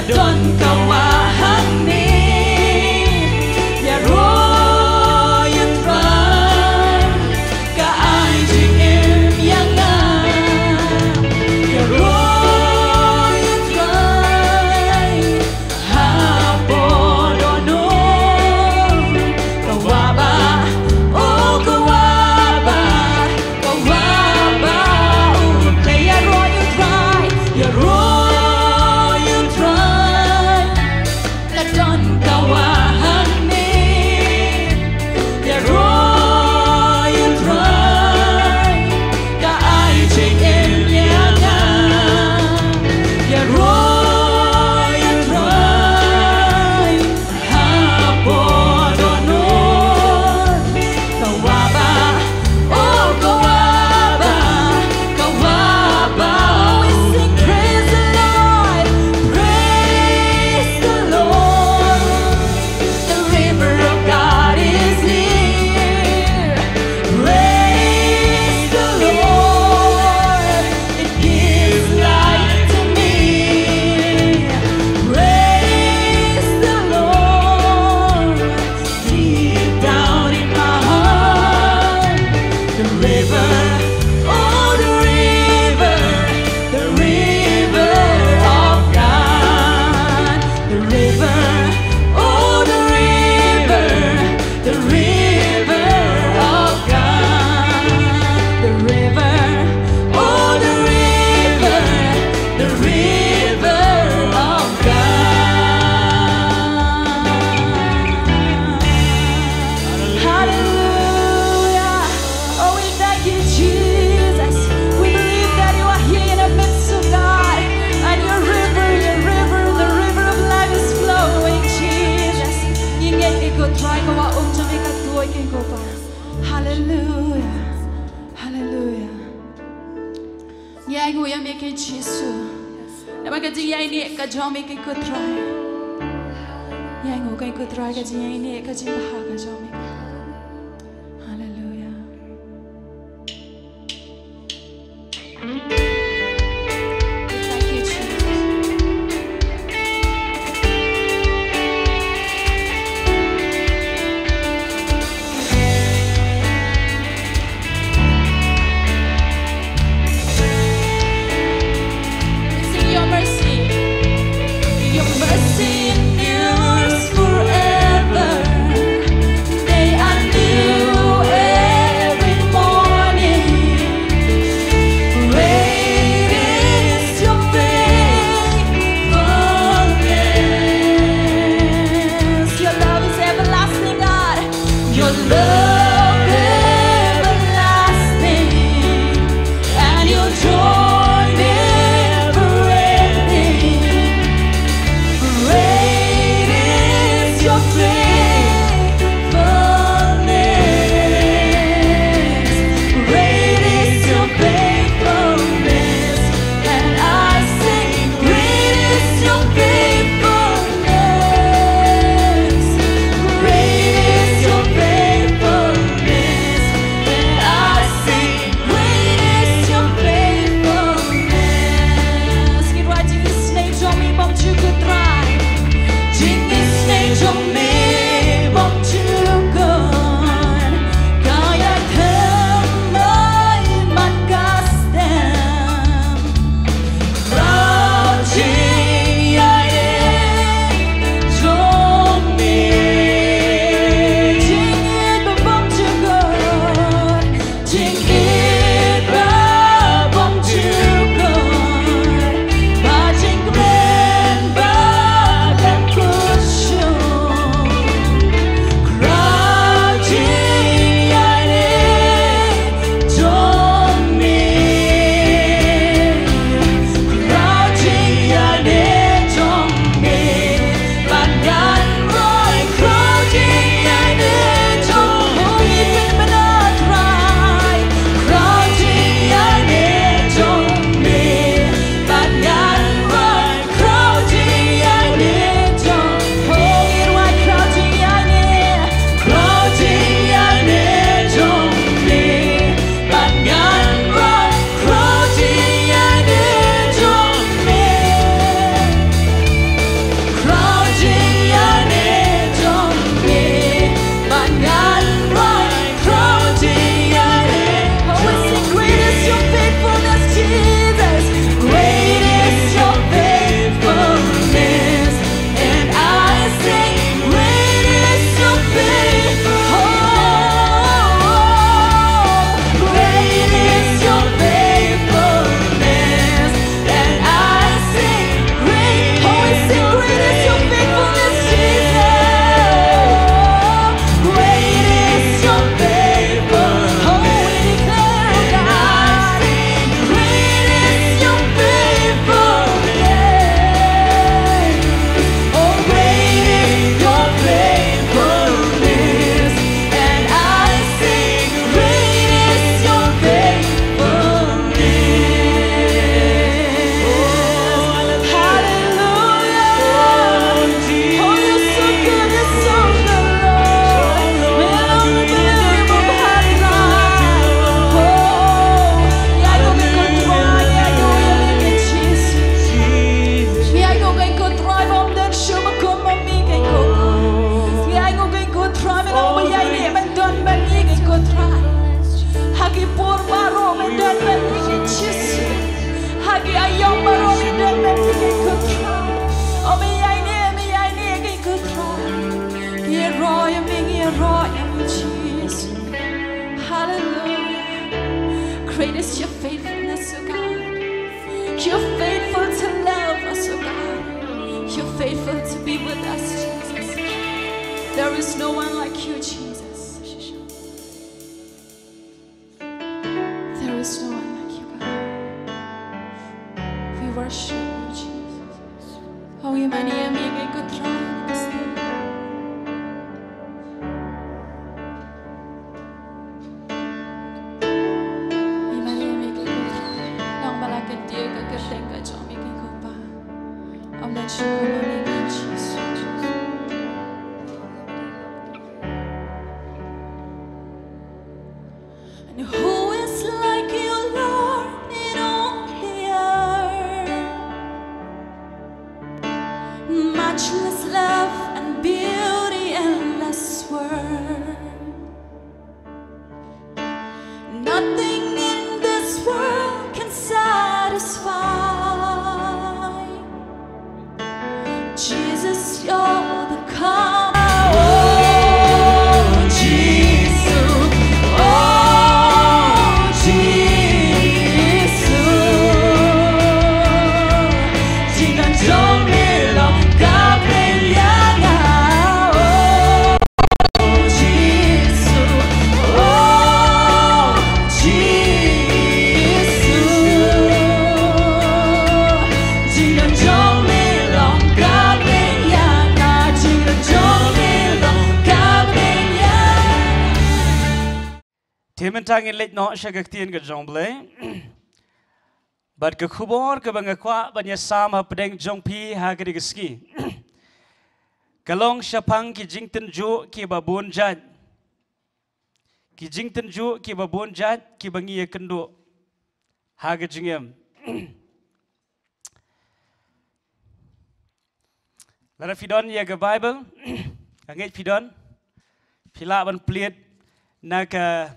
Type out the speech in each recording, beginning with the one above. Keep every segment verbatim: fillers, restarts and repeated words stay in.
Don ka wah hangne, ïaroh ïa u Trai, ka ai jingim ïa nga. Ïaroh ïa u Trai, ha pud dohnud, ka wah bah, oh ka wah bah, ka wah bah, oh, ïaroh ïa u Trai, ïaroh ïa u Trai. Ka don ka wah hangne, ïaroh ïa u Trai, ka ai jingim ïa nga. Ïaroh ïa u Trai, ha pud dohnud, ka wah bah, oh ka wah bah, ka wah bah. Oh, we sing, praise the Lord, praise the Lord. The river of God is here. Praise the Lord. It gives life to me. Praise the Lord. Deep down in my heart, the river, oh, the river, the river of God. The river, oh, the river, the river of God. The river, oh, the river, the river of God. Hallelujah. Oh, we thank you, Jesus. We believe that you are here in the midst of God. And your river, your river, the river of life is flowing, Jesus. Ngi ngeit ïa ko Trai, ko ba um jong ngi ka tuid ïa ko Kpa. Hallelujah. Hallelujah. Ngi ainguh ïa me ko Jisu. Namar ka jingïaineh ka jong me ko Trai. Ngi ainguh ko Trai, ka jingïaineh, ka jingbha ka jong me. Hallelujah. Thank you, Jesus. Sing your mercy. Your mercy endures forever. They Faithfulness, oh God. You're faithful to love us, oh God. You're faithful to be with us, Jesus. There is no one like you, Jesus. There is no one like you, God. We worship you, Jesus. Oh, imani ami ke kutrai. Imani ami ke kutrai. Nang bala ke dia ke kerteng ke jong ami ke kupa. Amen. Shukor ami ke Jesus. And who is like you, Lord, in all the earth? Matchless love and beauty, endless worth. Nothing in this world can satisfy. Jesus, you're the calm. Oh, Jesus. Oh, Jesus. Jingdan jong me long ka pynïaid ïa nga. Oh, Jisu, oh, Jisu. Jingdan jong me long ka pynïaid ïa nga, jingdan jong me long ka pynïaid ïa nga. Te mynta ngin leit noh sha ka ktien ka jong U Blei. Bad ka khubor kaba nga kwah ban ïasam hapdeng jong phi ha kane ka sngi ka long shaphang ki jingtynjuh kiba bun jait. Ki jingtynjuh kiba bun jait kiba ngi ïakynduh ha ka jingim. Lada phi don ïa ka Bible, nga ngeit phi don, phi lah ban plied na ka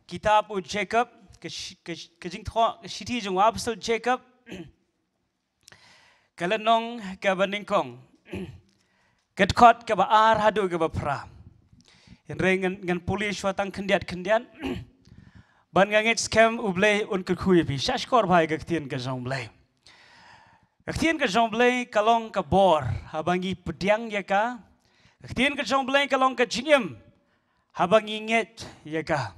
kitab u Jakob, ka shi-, ka shi-, ka jingthoh, ka shithi jong u apostol Jakob, ka lynnong kaba nyngkong, ka dkhot kaba ar haduh kaba phra. Hynrei ngan, ngan pule shuwa tang khyndiat khyndiat. Ban nga ngeit skhem U Blei un kyrkhu ïa phi. Sha shkor bha ïa ka ktien ka jong U Blei. Ka ktien ka jong U Blei ka long ka bor haba ngi pdiang ïa ka. Ka ktien ka jong U Blei ka long ka jingim haba ngi ngeit ïa ka.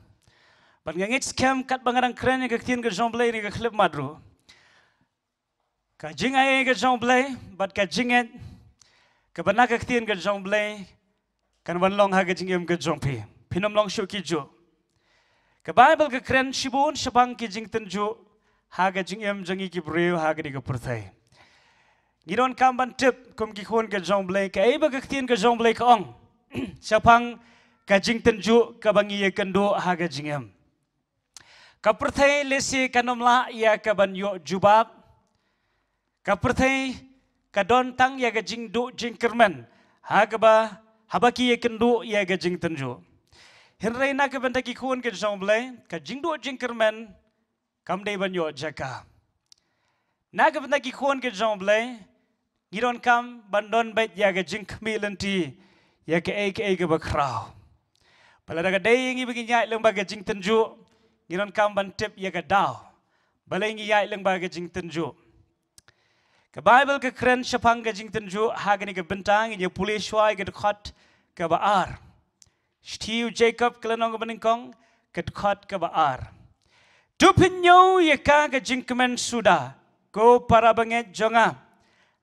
Bad nga ngeit skhem katba nga dang kren ïa ka ktien ka jong U Blei ne ka khyllipmat ruh, ka jingai ka jong U Blei bad ka jingngeit kaba na ka ktien ka jong U Blei kan wan long ha ka jingim ka jong phi. Phin ym long shuh ki juh. Ka Bible ka kren shibun shaphang ki jingtynjuh ha ka jingim jong ngi ki briew ha kane ka pyrthei. Ngi donkam ban tip kum ki khun ka jong U Blei kaei ba ka ktien ka jong U Blei ka ong shaphang ka jingtynjuh kaba ngi ïakynduh ha ka jingim. Ka pyrthei lehse kan ym lah ïa ka ban ïoh jubab. Ka pyrthei ka don tang ïa ka jingduh jingkyrmen ha kaba, haba ki ïakynduh ïa ka jingtynjuh. Hynrei na ka bynta ki khun ka jong U Blei, ka jingduh jingkyrmen kam dei ban ïoh jaka. Na ka bynta ki khun ka jong U Blei, ngi donkam ban don beit ïa ka jingkhmih lynti ïa kaei kaei kaba khraw. Ba lada ka dei ïa ngi ba ngin ïaid lyngba ka jingtynjuh, ngi donkam ban tip ïa ka daw balei ngi ïaid lyngba ka jingtynjuh. Ka Bible ka kren shaphang ka jingtynjuh ha kane ka bynta, ngin ïa pule shuwa ïa ka dkhot kaba ar. Shithi u Jakob ka lynnong kaba nyngkong, ka dkhot kaba ar. To pynñiew ïa ka ka jingkmen suda, ko para bangeit jong nga,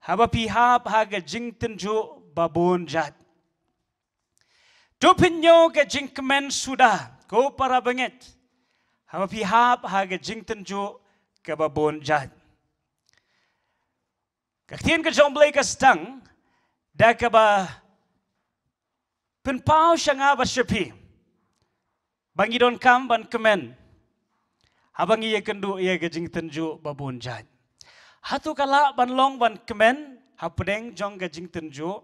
haba phi hap ha ka jingtynjuh ba bun jait. To pynñiew ka jingkmen suda, ko para bangeit, haba phi hap ha ka jingtynjuh kaba bun jait. Ka ktien ka jong U Blei ka sdang da kaba pynpaw sha nga bad sha phi ba ngi donkam ban kmen haba ngi ïakynduh ïa ka jingtynjuh ba bun jait. Hato ka lah ban long ban kmen hapdeng jong ka jingtynjuh?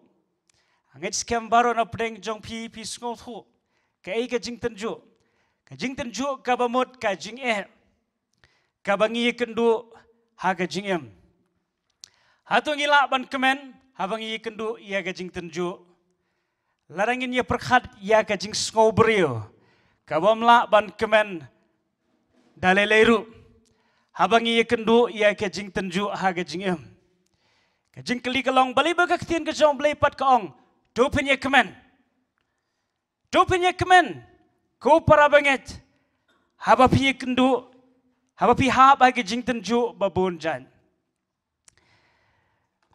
Nga ngeit skhem baroh napdeng jong phi phi sngewthuh kaei ka jingtynjuh. Ka jingtynjuh kaba mut ka jingeh kaba ngi ïakynduh ha ka jingim. Hato ngi lah ban kmen haba ngi ïakynduh ïa ka jingtynjuh? Lada ngin ïa pyrkhat ïa ka jingsngew briew, ka bym lah ban kmen da lei lei ruh. Haba ngi ïakynduh ïa ka jingtynjuh ha ka jingim, ka jingkylli ka long, balei ba ka ktien ka jong U Blei pat ka ong, to phin ïakmen. To phin ïakmen, ko para bangeit, haba phi ïakynduh, haba phi hap ha ka jingtynjuh ba bun jait.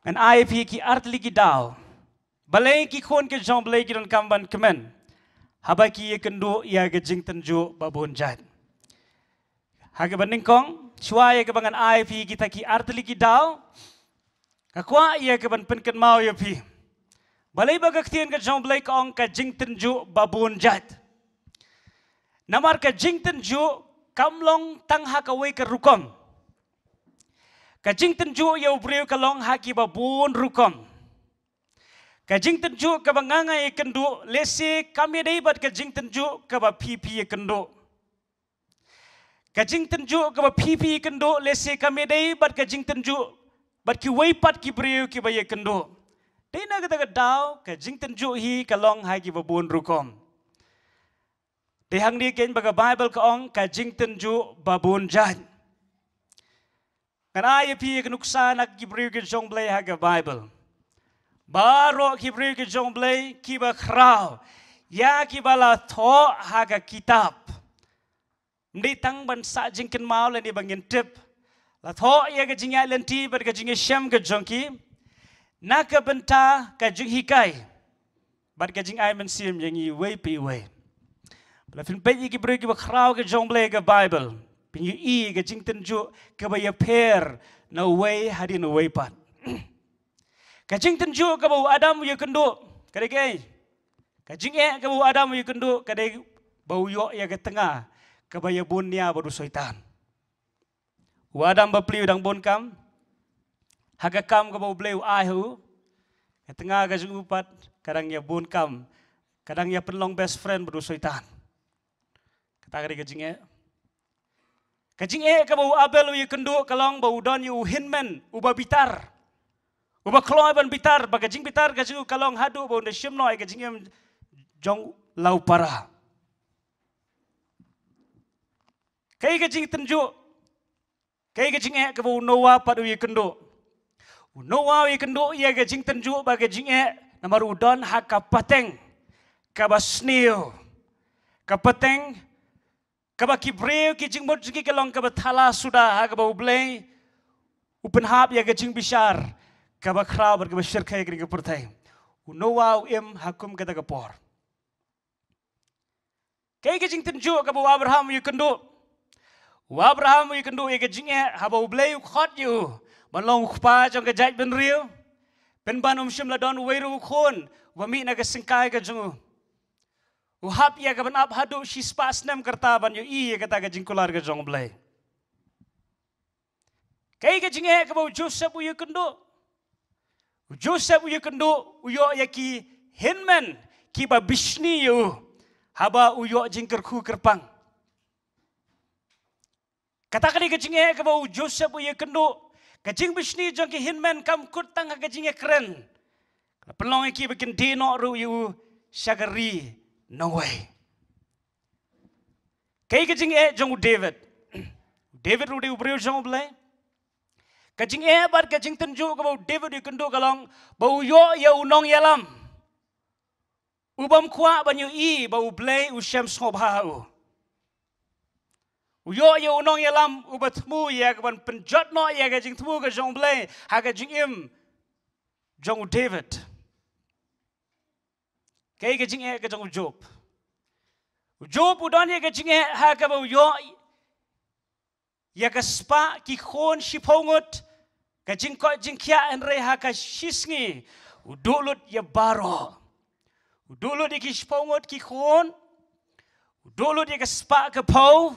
Ngan ai phi ki artylli ki daw balei ki khun ka jong U Blei ki donkam ban kmen haba ki ïakynduh ïa ka jingtynjuh ba bun jait. Ha kaba nyngkong, shuwa ïa kaba ngan ai phi kita ki artylli ki daw, nga kwah ïa kaban pynkynmaw ïa phi balei ba ka ktien ka jong U Blei ka ong ka jingtynjuh ba bun jait. Namar ka jingtynjuh kam long tang ha kawei ka rukom. Ka jingtynjuh ïa u briew ka long ha kiba bun rukom. Ka jingtynjuh kaba nga nga ïakynduh, lehse kam ïadei bad ka jingtynjuh kaba phi phi ïakynduh. Ka jingtynjuh kaba phi phi ïakynduh, lehse kam ïadei bad ka jingtynjuh bad kiwei pat ki briew kiba ïakynduh. Dei na kata ka daw, ka jingtynjuh hi ka long ha kiba bun rukom. Dei hangne keiñ ba ka Baibl ka ong ka jingtynjuh ba bun jait. Ngan ai ïa phi ïa ka nuksa na ki briew ki jong U Blei ha ka Baibl. Baroh ki briew ki jong U Blei kiba khraw ïa kiba la thoh ha ka kitab. Ym dei tang ban sah jingkynmaw lane ba ngin tip. La thoh ïa ka jingïaid lynti bad ka jingïashem ka jong ki na ka bynta ka jinghikai bad ka jingai mynsiem ïa ngi iwei pa iwei. Ba la phin peit ïa ki briew kiba khraw ka jong U Blei ha ka Baibl, phin ïohi ka jingtynjuh kaba ïapher na uwei hadien uwei pat. Ka jingtynjuh kaba u Adam u ïakynduh ka dei kaei? Ka jingeh kaba u Adam u ïakynduh ka dei ba u ïoh ïa ka tnga kaba ïabun nia bad u Soitan. U Adam bapli u dang bun kam ha ka kam kaba U Blei u ai ha u. Ka tnga ka jong u pat ka dang ïabun kam, ka dang ïapynlong best friend bad u Soitan. Kata ka dei ka jingeh. Ka jingeh kaba u Abel u ïakynduh ka long ba u don ïa u hynmen uba bitar, uba kloi ban bitar, ba ka jingbitar ka jong u ka long haduh ba un da shim noh ïa ka jingim jong u la u para. Kaei ka jingtynjuh, kaei ka jingeh kaba u Noah pat u ïakynduh? U Noah u ïakynduh ïa ka jingtynjuh bad ka jingeh namar u don ha ka pateng kaba sniew, ka pateng kaba ki briew ki jingmut jong ki ka long kaba thala suda, ha kaba U Blei u pynhap ïa ka jingbishar kaba khraw bad kaba shyrkhei ha kane ka pyrthei. U Noah u im ha kum kata ka por. Kaei ka jingtynjuh kaba u Abraham u ïakynduh? U Abraham u ïakynduh ïa ka jingeh haba U Blei u khot ïa u ban long u kpa jong ka jaitbynriew, pynban um shym la don uwei ruh u khun uba mih na ka syngkai ka jong u. U hap ïa ka ban ap haduh shispah snem ka rta ban ïohi ïa kata ka jingkular ka jong U Blei. Kaei ka jingeh kaba u Joseph u ïakynduh? U Joseph u ïakynduh, u ïoh ïa ki hynmen kiba bishni ïa u haba u ïoh jingkyrkhu kyrpang. Kata ka dei ka jingeh kaba u Joseph u ïakynduh. Ka jingbishni jong ki hynmen kam kut tang ha ka jingïakren, ka la pynlong ïa ki ba kin die noh ruh ïa u sha ka ri nongwei. Kaei ka jingeh jong u David? U David ruh u dei u briew jong U Blei. Ka jingeh bad ka jingtynjuh kaba u David u ïakynduh ka long ba u ïoh ïa u nongïalam u bym kwah ban ïohi ba U Blei u shem sngewbha ha u. U ïoh ïa u nongïalam uba thmu ïa ka ban pynjot noh ïa ka jingthmu ka jong U Blei ha ka jingim jong u David. Kaei ka jingeh ka jong u Job? U Job u don ïa ka jingeh ha kaba u ïoh ïa ka spah ki khun shiphew ngut, ka jingkoit jingkhiah, hynrei ha ka shisngi u duh lut ïa baroh. U duh lut ïa ki shiphew ngut ki khun, u duh lut ïa ka spah ka phew,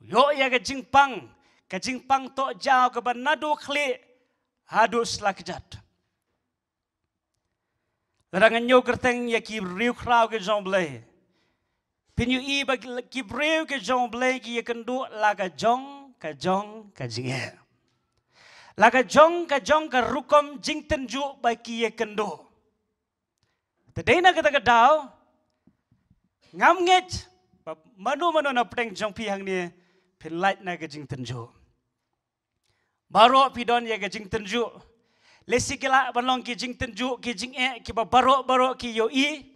u ïoh ïa ka jingpang, ka jingpang tohjaw kaba naduh khlieh haduh slakjat. Lada ngan ïoh kyrteng ïa ki briew khraw ki jong U Blei, phin ïohi ba ki briew ki jong U Blei ki ïakynduh la ka jong ka jong ka jingeh, la ka jong ka jong ka rukom jingtynjuh ba ki ïakynduh. Te dei na kata ka daw, ngam ngeit ba mano mano na pdeng jong phi hangne phin lait na ka jingtynjuh. Baroh phi don ïa ka jingtynjuh. Lehse ki lah ban long ki jingtynjuh, ki jingeh kiba baroh baroh ki ïohi.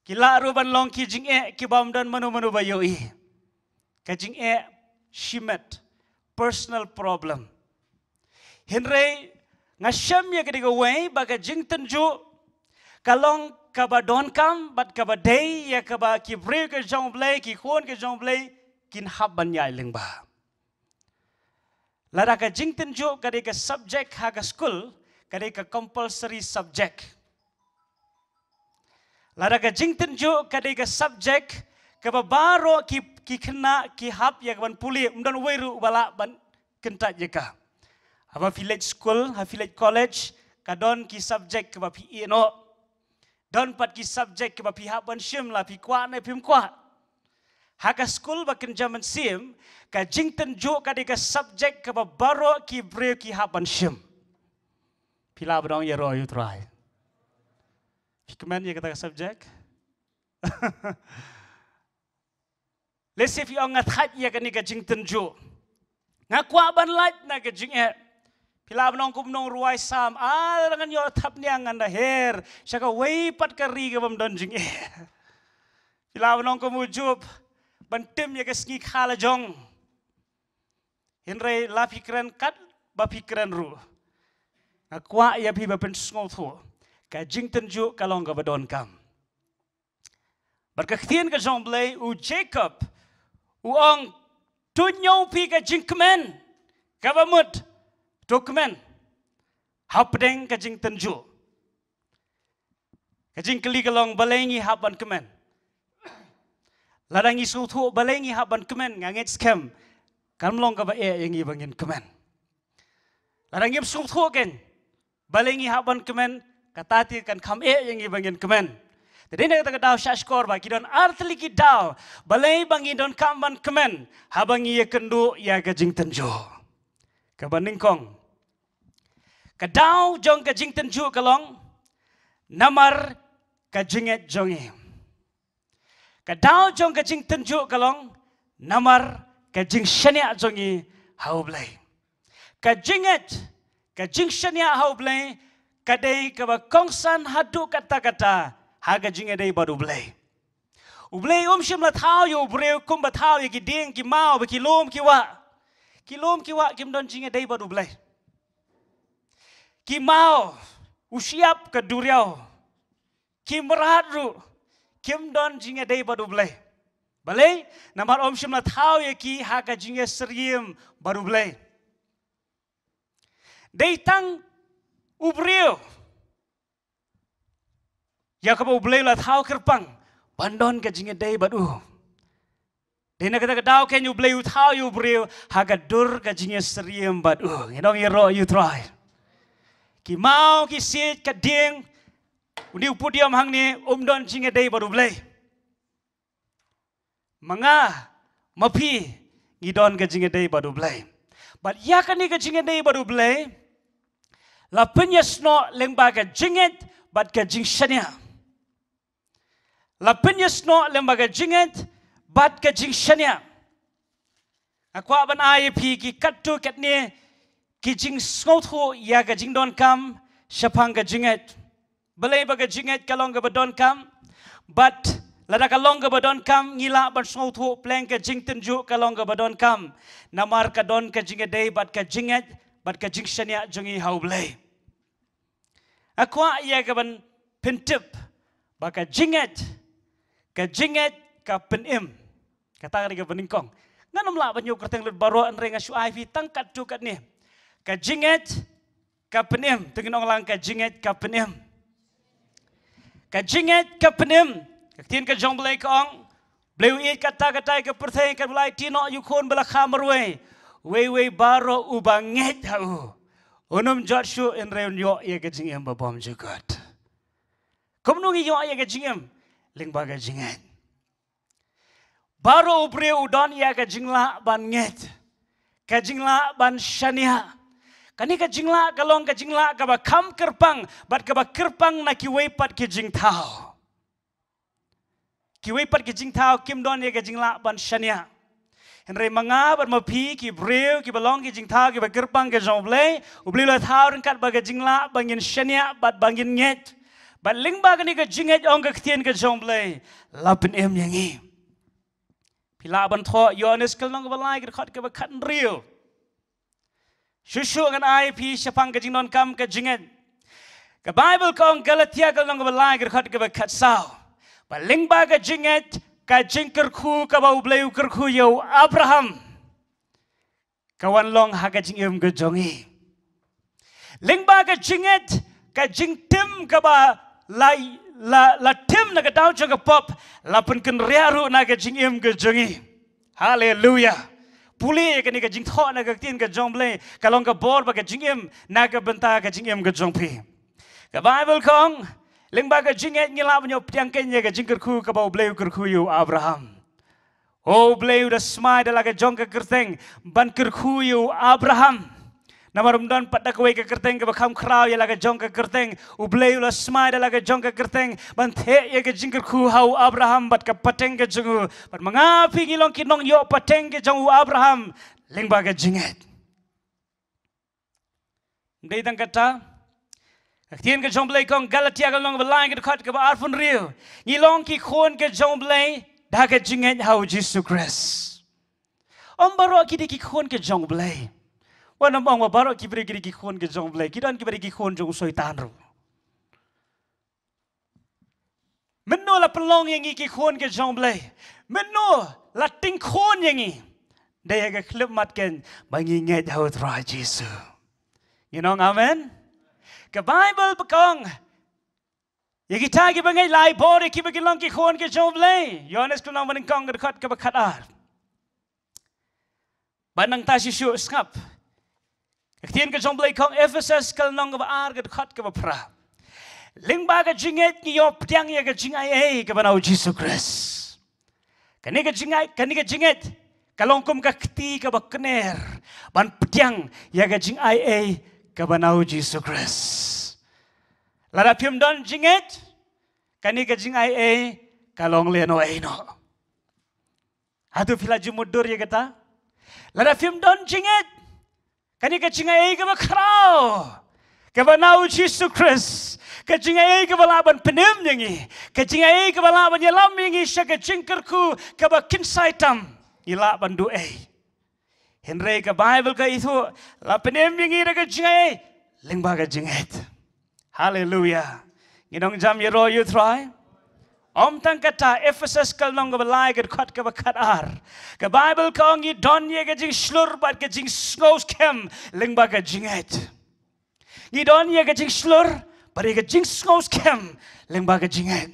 Ki lah ruh ban long ki jingeh kibym don mano mano ba ïohi. Ka jingeh shimet, personal problem. Hynrei nga shem ïa ka dei kawei ba ka jingtynjuh ka long kaba donkam bad kaba dei ïa kaba ki briew ka jong U Blei, ki khun ka jong U Blei kin hap ban ïaid lyngba. Lada ka jingtynjuh ka dei ka subject ha ka skul, ka dei ka compulsory subject. Lada ka jingtynjuh ka dei ka subject kaba baroh ki, ki khynnah ki hap ïa ka ban pule, ym don uwei ruh uba lah ban kyntait ïa ka. Haba phi leit skul, ha phi leit college, ka don ki subject kaba phi ïeh noh. Don pat ki subject kaba phi hap ban shim la phi kwah ne phim kwah. Ha ka skul ba kynja mynsiem, ka jingtynjuh ka dei ka subject kaba baroh ki briew ki hap ban shim. Phi lah ban ong ïaroh ïa U Trai. Phi kmen ïa kata ka subject? Lehse phi ong nga thait ïa kane ka jingtynjuh. Nga kwah ban lait na ka jingeh. Phi lah ban ong kum u nongrwai Salm, ah, lada ngan ïoh thapniang ngan da her sha kawei pat ka ri kabym don jingeh. Phi lah ban ong kum u Job, ban tim ïa ka sngi kha la jong. Hynrei la phi kren katba phi kren ruh, nga kwah ïa phi ban pynsngewthuh, ka jingtynjuh ka long kaba donkam. Bad ka ktien ka jong U Blei, u Jakob u ong, to ñiew phi ka jingkmen kaba mut, to kmen hapdeng ka jingtynjuh. Ka jingkylli ka long, balei ngi hap ban kmen? Lada ngi sngewthuh balei ngi hap ban kmen, nga ngeit skhem kan long kaba eh ïa ngi ba ngin kmen. Lada ngim sngewthuh kein balei ngi hap ban kmen, kata te kan kham eh ïa ngi ba ngin kmen. Te dei na kata ka daw shah shkor ba ki don artylli ki daw balei ba ngi donkam ban kmen haba ngi ïakynduh ïa ka jingtynjuh. Kaba nyngkong, ka daw jong ka jingtynjuh ka long namar ka jingngeit jong ngi. Ka daw jong ka jingtynjuh ka long namar ka jingshaniah jong ngi ha U Blei. Ka jingngeit, ka jingshaniah ha U Blei ka dei kaba kongsan haduh katta katta ha ka jingïadei bad U Blei. U Blei um shym la thaw ïa u briew kumba thaw ïa ki dieng, ki maw, bad ki lum ki wah. Ki lum ki wah kim don jingïadei bad U Blei. Ki maw, u shyiap, ka duriaw, ki mrad ruh kim don jingïadei bad U Blei. Balei? Namar um shym la thaw ïa ki ha ka jingïasyriem bad U Blei. Dei tang u briew ïa kaba U Blei u la thaw kyrpang ban don ka jingïadei bad u. Dei na kata ka daw kein U Blei u thaw ïa u briew ha ka dur ka jingïasyriem bad u. Ngin ong ïaroh ïa U Trai. Ki maw, ki siej, ka dieng, une u podium hangne um don jingïadei bad U Blei. Ma nga, ma phi, ngi don ka jingïadei bad U Blei. Bad ïa kane ka jingïadei bad U Blei la pynïasnoh lyngba ka jingngeit bad ka jingshaniah. La pynïasnoh lyngba ka jingngeit bad ka jingshaniah. Nga kwah ban ai ïa phi ki katto katne ki jingsngewthuh ïa ka jingdonkam shaphang ka jingngeit. Balei ba ka jingngeit ka long kaba donkam? Bad lada ka long kaba donkam, ngi lah ban sngewthuh pleng ka jingtynjuh ka long kaba donkam. Namar ka don ka jingïadei bad ka jingngeit bad ka jingshaniah jong ngi ha U Blei. Nga kwah ïa ka ban pyntip ba ka jingngeit, ka jingngeit ka pynim. Kata ka dei kaba nyngkong. Ngan ym lah ban ïoh kyrteng lut baroh, hynrei nga shu ai phi tang katto katne. Ka jingngeit ka pynim, to ngin ong lang, ka jingngeit ka pynim. Ka jingngeit ka pynim. Ka ktien ka jong U Blei ka ong, Blei u ïeit katta katta ïa ka pyrthei, ka la aiti noh ïa u khun ba la kha marwei. Uwei uwei baroh uba ngeit ha u, un ym jot shuh, hynrei un ïoh ïa ka jingim ba bymjukut. Kumno ngi ïoh ïa ka jingim? Lyngba ka jingngeit. Baroh u briew u don ïa ka jinglah ban ngeit, ka jinglah ban shaniah. Kane ka jinglah ka long ka jinglah kaba kham kyrpang bad kaba kyrpang na kiwei pat ki jingthaw. Kiwei pat ki jingthaw kim don ïa ka jinglah ban shaniah. Hynrei ma nga bad ma phi ki briew kiba long ki jingthaw kiba kyrpang ka jong U Blei, U Blei u la thaw ryngkat bad ka jinglah ba ngin shaniah bad ba ngin ngeit. Bad lyngba kane ka jingngeit, ong ka ktien ka jong U Blei, la pynim ïa ngi. Phi lah ban thoh Ïoannis ka lynnong kaba lai ka dkhot kaba khathynriew. Shuh shuh ngan ai phi shaphang ka jingdonkam ka jingngeit. Ka Baibl ka ong, Galatia ka lynnong kaba lai ka dkhot kaba khatsaw, ba lyngba ka jingngeit ka jingkyrkhu kaba U Blei u kyrkhu ïa u Abraham ka wan long ha ka jingim ka jong ngi. Lyngba ka jingngeit ka jingtim kaba la, la, la tim na ka daw jong ka pop, la pynkynriah ruh na ka jingim ka jong ngi. Haleluia. Pule ïa kane ka jingthoh na ka ktien ka jong U Blei, ka long ka bor bad ka jingim na ka bynta ka jingim ka jong phi. Ka Baibl ka ong, lyngba ka jingngeit ngi lah ban ïoh pdiang kein ïa ka jingkyrkhu kaba U Blei u kyrkhu ïa u Abraham. O U Blei, u da smai da la ka jong ka kyrteng ban kyrkhu ïa u Abraham. Namar ym don pat da kawei ka kyrteng kaba kham khraw ïa la ka jong ka kyrteng. U Blei u la smai da la ka jong ka kyrteng ban theh ïa ka jingkyrkhu ha u Abraham bad ka pateng ka jong u. Bad ma nga phi ngi long ki nongïoh pateng ka jong u Abraham lyngba ka jingngeit. Ym dei tang kata, ka ktien ka jong U Blei ka ong, Galatia ka lynnong ba lai ka dkhot kaba arphew hynriew, ngi long ki khun ka jong U Blei da ka jingngeit ha u Jisu Khrist. Ym baroh ki dei ki khun ka jong U Blei. Wat nym ong ba baroh ki briew ki dei ki khun ka jong U Blei, ki don kiba dei ki khun jong u Soitan ruh. Mynno la pynlong ïa ngi ki khun ka jong U Blei? Mynno la tyngkhun ïa ngi? Dei ha ka khyllipmat kein ba ngi ngeit ha u Trai Jisu. Ngi ong amen. Ka Baibl ba ka ong, ïa kita kiba ngeit la ai bor ïa kiba kin long ki khun ka jong U Blei. Ïoannis ka lynnong ba nyngkong ka dkhot kaba khatar. Bad nangta shisha sngap, ka ktien ka jong U Blei ka ong, Ephesus ka lynnong kaba ar ka dkhot kaba phra, lyngba ka jingngeit ngi ïoh pdiang ïa ka jingaiei kaba na u Jisu Khrist. Kane ka jingngeit, kane ka jingngeit ka long kum ka kti kaba kner ban pdiang ïa ka jingaiei kaba na u Jisu Khrist. Lada phim don jingngeit, kane ka jingaiei ka long lehnohei noh. Hato phi la ju mutdur ïa kata? Lada phim don jingngeit, kane ka jingaiei kaba khraw kaba na u Jisu Khrist, ka jingaiei kaba lah ban pynim ïa ngi, ka jingaiei kaba lah ban ïalam ïa ngi sha ka jingkyrkhu kaba kynsai tam, ngi lah ban duh ei. Hynrei ka Baibl ka ithuh, la pynim ïa ngi da ka jingaiei lyngba ka jingngeit. Haleluia. Ngi nongjam ïaroh ïa u Trai. Ym tang kata, Ephesus ka lynnong kaba lai ka dkhot kaba khatar, ka Baibl ka ong, ngi don ïa ka jingshlur bad ka jingsngewskhem lyngba ka jingngeit. Ngi don ïa ka jingshlur bad ïa ka jingsngewskhem lyngba ka jingngeit.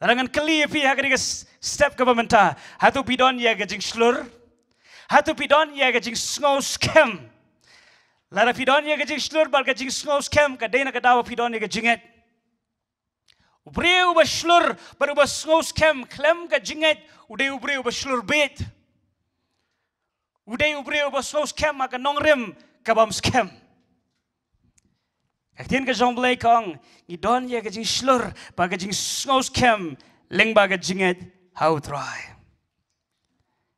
Lada ngan kylli ïa phi ha kane ka s-, step kaba mynta, hato phi don ïa ka jingshlur? Hato phi don ïa ka jingsngewskhem? Lada phi don ïa ka jingshlur bad ka jingsngewskhem, ka dei na ka daw ba phi don ïa ka jingngeit. U briew uba shlur bad uba sngewskhem khlem ka jingngeit, u dei u briew uba shlur beit. U dei u briew uba sngewskhem ha ka nongrim kabym skhem. Ka ktien ka jong U Blei ka ong, ngi don ïa ka jingshlur bad ka jingsngewskhem lyngba ka jingngeit ha u Trai.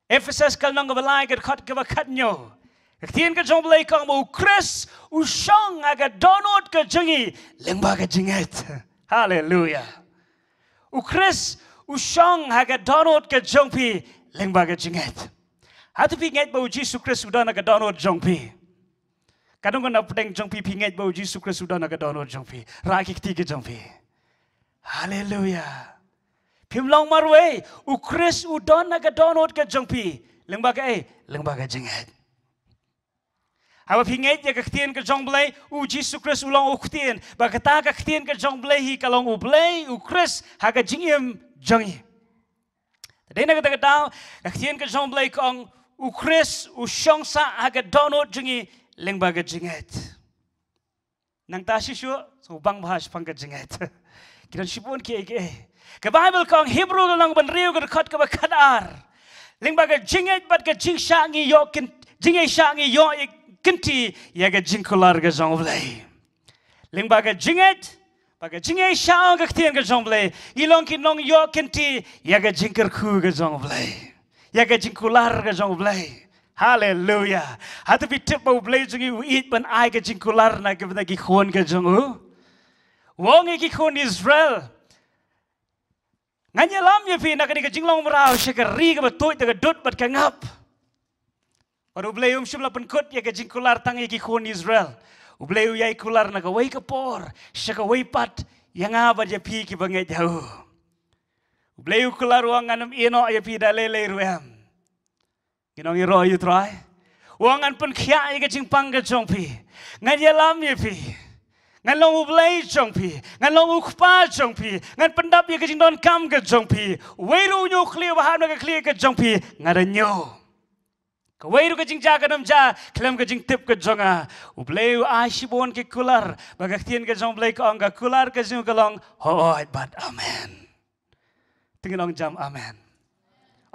Ephesus ka lynnong kaba lai ka dkhot kaba khathynñiew, ka ktien ka jong U Blei ka ong ba u Khrist u shong ha ka dohnud ka jong ngi lyngba ka jingngeit. Haleluia. U Khrist u shong ha ka dohnud ka jong phi lyngba ka jingngeit. Hato phi ngeit ba u Jisu Khrist u don ha ka dohnud jong phi? Katno ngut na pdeng jong phi phi ngeit ba u Jisu Khrist u don ha ka dohnud jong phi? Rah ki kti ka jong phi. Haleluia. Phim long marwei, u Khrist u don ha ka dohnud ka jong phi. Lyngba kaei? Lyngba ka jingngeit. Haba phi ngeit ïa ka ktien ka jong U Blei, u Jisu Khrist u long u ktien, bad kata ka ktien ka jong U Blei hi ka long U Blei, u Khrist ha ka jingim jong ngi. Te dei na kata ka daw, ka ktien ka jong U Blei ka ong, u Khrist u shong sah ha ka dohnud jong ngi lyngba ka jingngeit. Nangta shisha, sngewbang bha shaphang ka jingngeit. Ki don shibun kiei kiei. Ka Baibl ka ong, Hebru ka lynnong ba hynriew ka dkhot kaba khatar, lyngba ka jingngeit bad ka jingshah ngi ïoh kyn-, jingngeit shah ngi ïoh ïa kynti ïa ka jingkular ka jong U Blei. Lyngba ka jingngeit bad ka jingngeit shah, ong ka ktien ka jong U Blei, ngi long ki nongïoh kynti ïa ka jingkyrkhu ka jong U Blei. ïa ka jingkular ka jong U Blei. Haleluya. Hato phi tip ba U Blei jong ngi u ïeit ban ai ka jingkular na ka bynta ki khun ka jong u? U ong ïa ki khun Israel, ngan ïalam ïa phi na kane ka jinglong mraw sha ka ri kaba tuid da ka dud bad ka ngap. Bad U Blei um shym la pynkut ïa ka jingkular tang ïa ki khun Israel. U Blei u ïai kular na kawei ka por sha kawei pat ïa nga bad ïa phi kiba ngeit ha u. U Blei u kular, u ong ngan ym ïehnoh ïa phi da lei lei ruh em. Ngi ong ïaroh ïa U Trai. U ong ngan pynkhiah ïa ka jingpang ka jong phi. Ngan ïalam ïa phi. Ngan long U Blei jong phi. Ngan long U Kpa jong phi. Ngan pyndap ïa ka jingdonkam ka jong phi. Uwei ruh u ñiewkhlieh uba hap na ka khlieh ka jong phi, nga da ñiew. Kawei ruh ka jingjia kan ym jia khlem ka jingtip ka jong nga. U Blei u ai shibun ki kular, bad ka ktien ka jong U Blei ka ong ka kular ka jong u ka long hooid bad amen. Te ngin ong jam amen.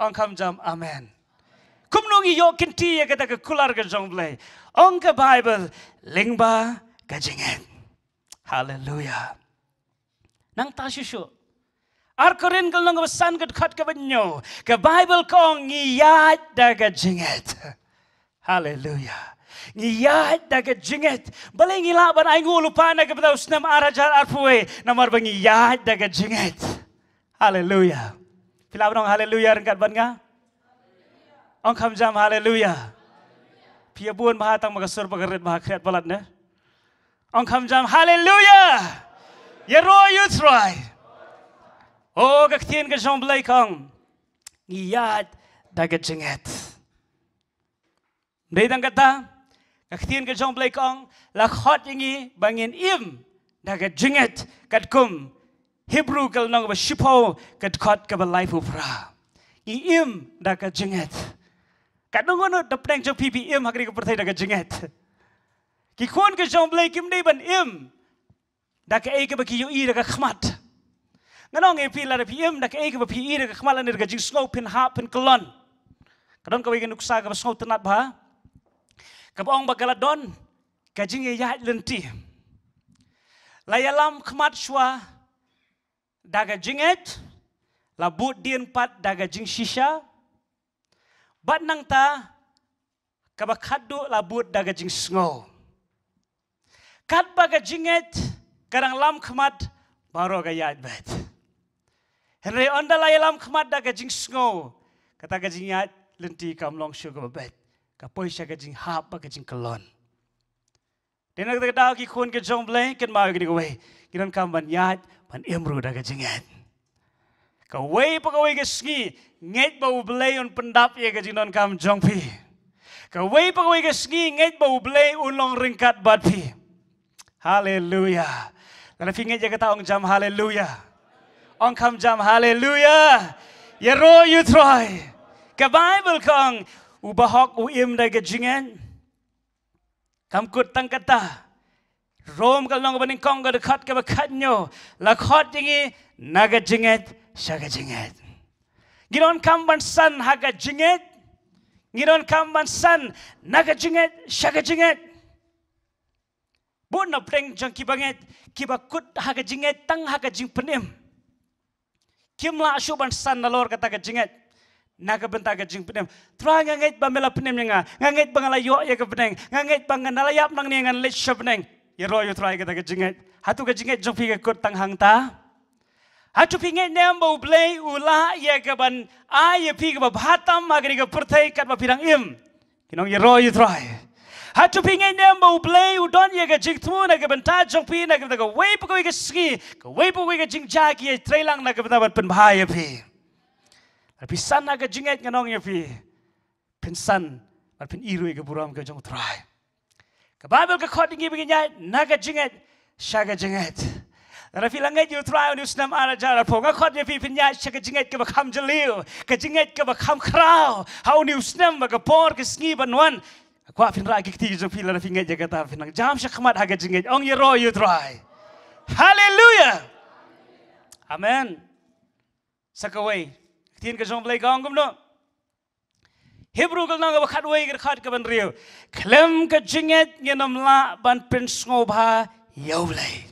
Ong kham jam amen. Kumno ngi ïoh kynti ïa kata ka kular ka jong U Blei? Ong ka Baibl, lyngba ka jingngeit. Haleluya. Nangta shuh shuh, Ar Korinth ka lynnong kaba san ka dkhot kaba hynñiew, ka Baibl ka ong ngi ïaid da ka jingngeit. Haleluya. Ngi ïaid da ka jingngeit. Balei ngi lah ban ainguh lypa na ka bynta u snem ar hajar arphew wei? Namar ba ngi ïaid da ka jingngeit. Haleluya. Phi lah ban ong haleluya ryngkat bad nga? Ong kham jam haleluya. Phi ïa bun bha tang ma ka sur ba ka rit bha khriat palat ne. Ong kham jam haleluya. Ïaroh ïa U Trai. O ka ktien ka jong U Blei ka ong ngi ïaid da ka jingngeit. Dei tang kata, ka ktien ka jong U Blei ka ong la khot ïa ngi ba ngin im da ka jingngeit, katkum Hebru ka lynnong kaba shiphew ka dkhot kaba laiphew phra. Ngi im da ka jingngeit. Katno ngut na pdeng jong phi phi im ha kane ka pyrthei da ka jingngeit? Ki khun ka jong U Blei kim dei ban im da kaei kaba ki ïohi da ka khmat. Ngan ong ïa phi, lada phi im da kaei kaba phi ïohi da ka khmat lane da ka jingsngew, phin hap phin kyllon. Ka don kawei ka nuksa kaba sngewtynnat bha, kaba ong ba ka la don ka jingïaid lynti. La ïalam khmat shuwa da ka jingngeit, la bud dien pat da ka jingshisha, bad nangta kaba khatduh la bud da ka jingsngew. Katba ka jingngeit ka dang lam khmat, baroh ka ïaid beit. Hynrei ynda la ïalam khmat da ka jingsngew, kata ka jingïaid lynti kam long shuh kaba beit, ka poi sha ka jinghap bad ka jingkyllon. Dei na kata ka daw ki khun ka jong U Blei, kynmaw ïa kane kawei, ngi donkam ban ïaid ban im ruh da ka jingngeit. Kawei pa kawei ka sngi ngeit ba U Blei un pyndap ïa ka jingdonkam jong phi. Kawei pa kawei ka sngi ngeit ba U Blei un long ryngkat bad phi. Haleluya. Lada phi ngeit ïa kata ong jam haleluya. Ong kham jam haleluya. Ïaroh ïa U Trai. Ka Baibl ka ong u bahok u im da ka jingngeit. Kam kut tang kata. Rom ka lynnong kaba nyngkong ka dkhot kaba khathynñiew, la khot ïa ngi na ka jingngeit sha ka jingngeit. Ngi donkam ban san ha ka jingngeit. Ngi donkam ban san na ka jingngeit sha ka jingngeit. Bun na pdeng jong kiba ngeit, kiba kut ha ka jingngeit tang ha ka jingpynim. Kim lah shuh ban san nalor kata ka jingngeit na ka bynta ka jingpynim. Trai, nga ngeit ba me la pynim ïa nga. Nga ngeit ba nga la ïoh ïa ka bneng. Nga ngeit ba nga la ïap nangne ngan leit sha bneng. Ïaroh ïa U Trai kata ka jingngeit. Hato ka jingngeit jong phi ka kut tang hangta? Hato phi ngeit ne em ba U Blei u lah ïa kaban ai ïa phi kaba bha tam ha kane ka pyrthei katba phi dang im? Ki nong ïaroh ïa U Trai. Hato phi ngeit ne em ba U Blei u don ïa ka jingthmu na ka bynta jong phi na ka bynta kawei pa kawei ka sngi, kawei pa kawei ka jingjia ki ïa trei lang na ka bynta ban pynbha ïa phi? Lada phi san ha ka jingngeit, ngan ong ïa phi, phin san bad phin i ruh ïa ka burom ka jong U Trai. Ka Baibl ka khot ïa ngi ba ngin ïaid na ka jingngeit sha ka jingngeit. Lada phi la ngeit ïa U Trai ha une u snem ar hajar arphew, nga khot ïa phi phin ïaid sha ka jingngeit kaba kham jylliew, ka jingngeit kaba kham khraw ha une u snem bad ka por ka sngi ban wan. Kwah phin rah ki kti ki jong phi, lada phi ngeit ïa kata phin nang jam shakhmat ha ka jingngeit. Ong ïaroh ïa U Trai. Haleluya. Amen. Sa kawei, ka ktien ka jong U Blei ka ong kumno? Hebru ka lynnong kaba khatwei ka dkhot kaba hynriew, khlem ka jingngeit ngin ym lah ban pynsngewbha ïa U Blei.